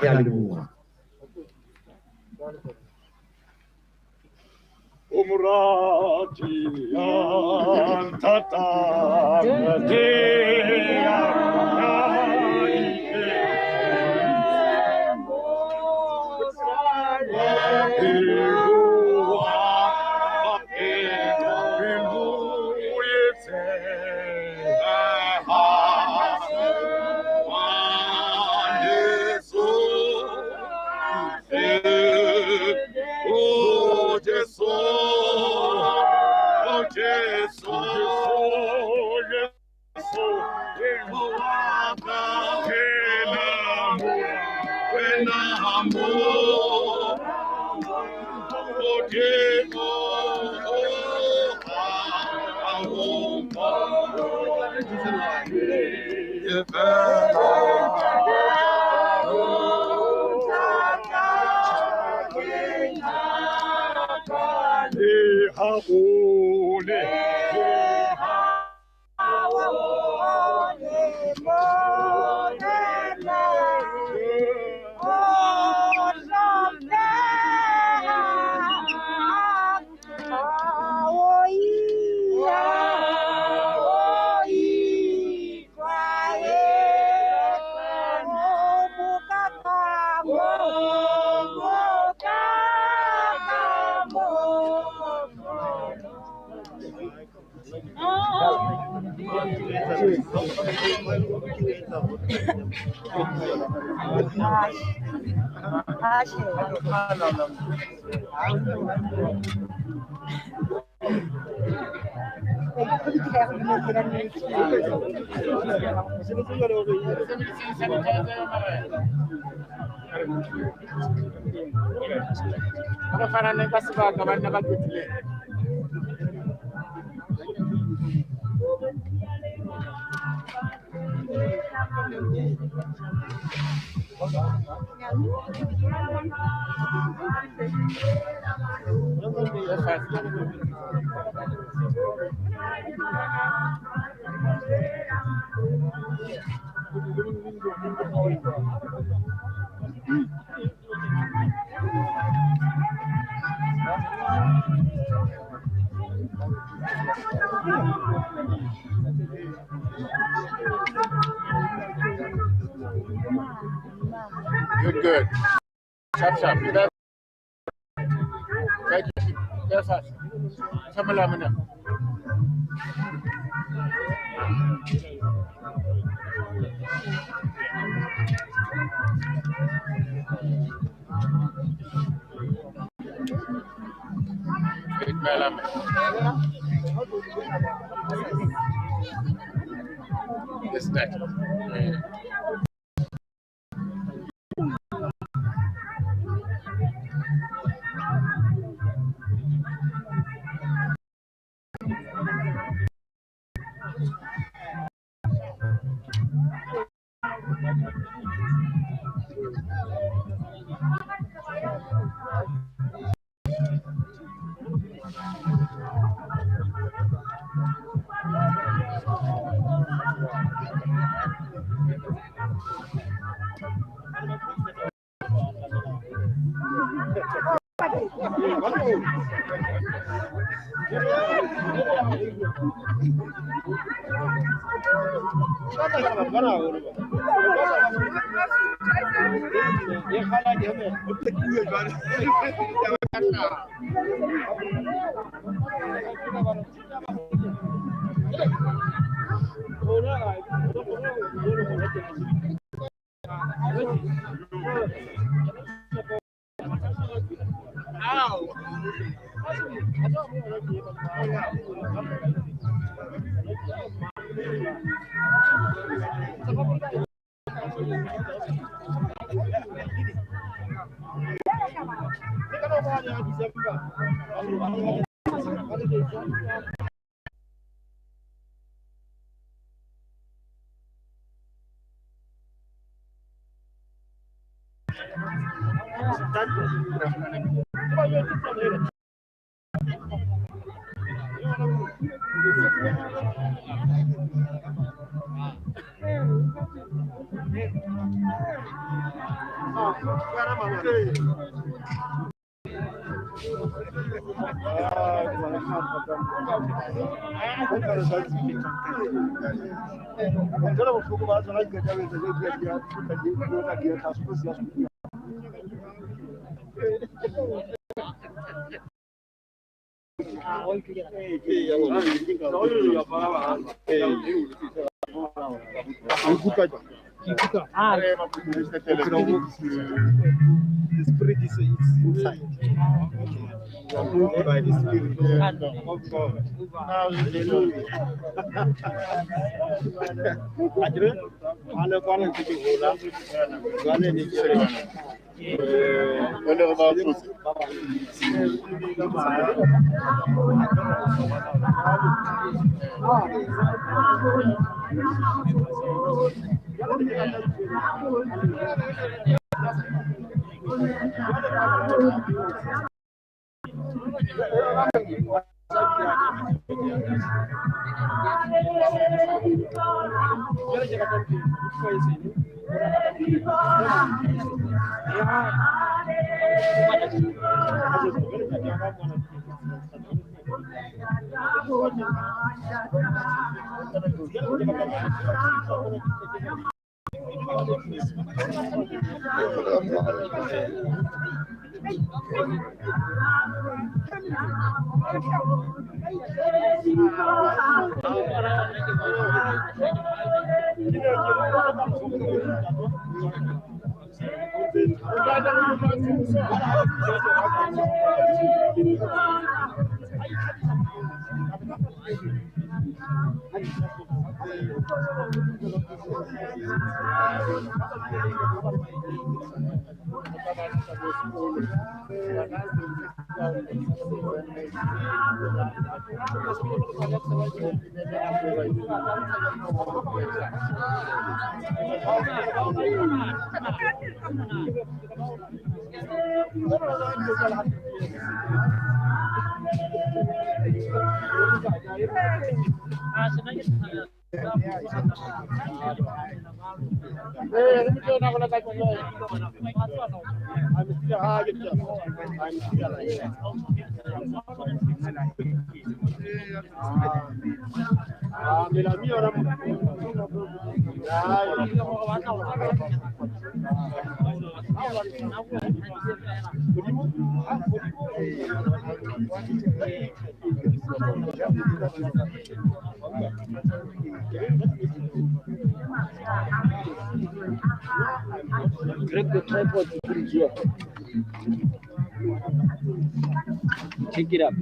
re a leboha. O morati ya nthatang ke ya Good, good. Sharp, sharp. Thank you. Yes, sir. This that. The spirit is inside. You are moved by the spirit of God. Hallelujah. Grab the tripod to put it here. Take it up.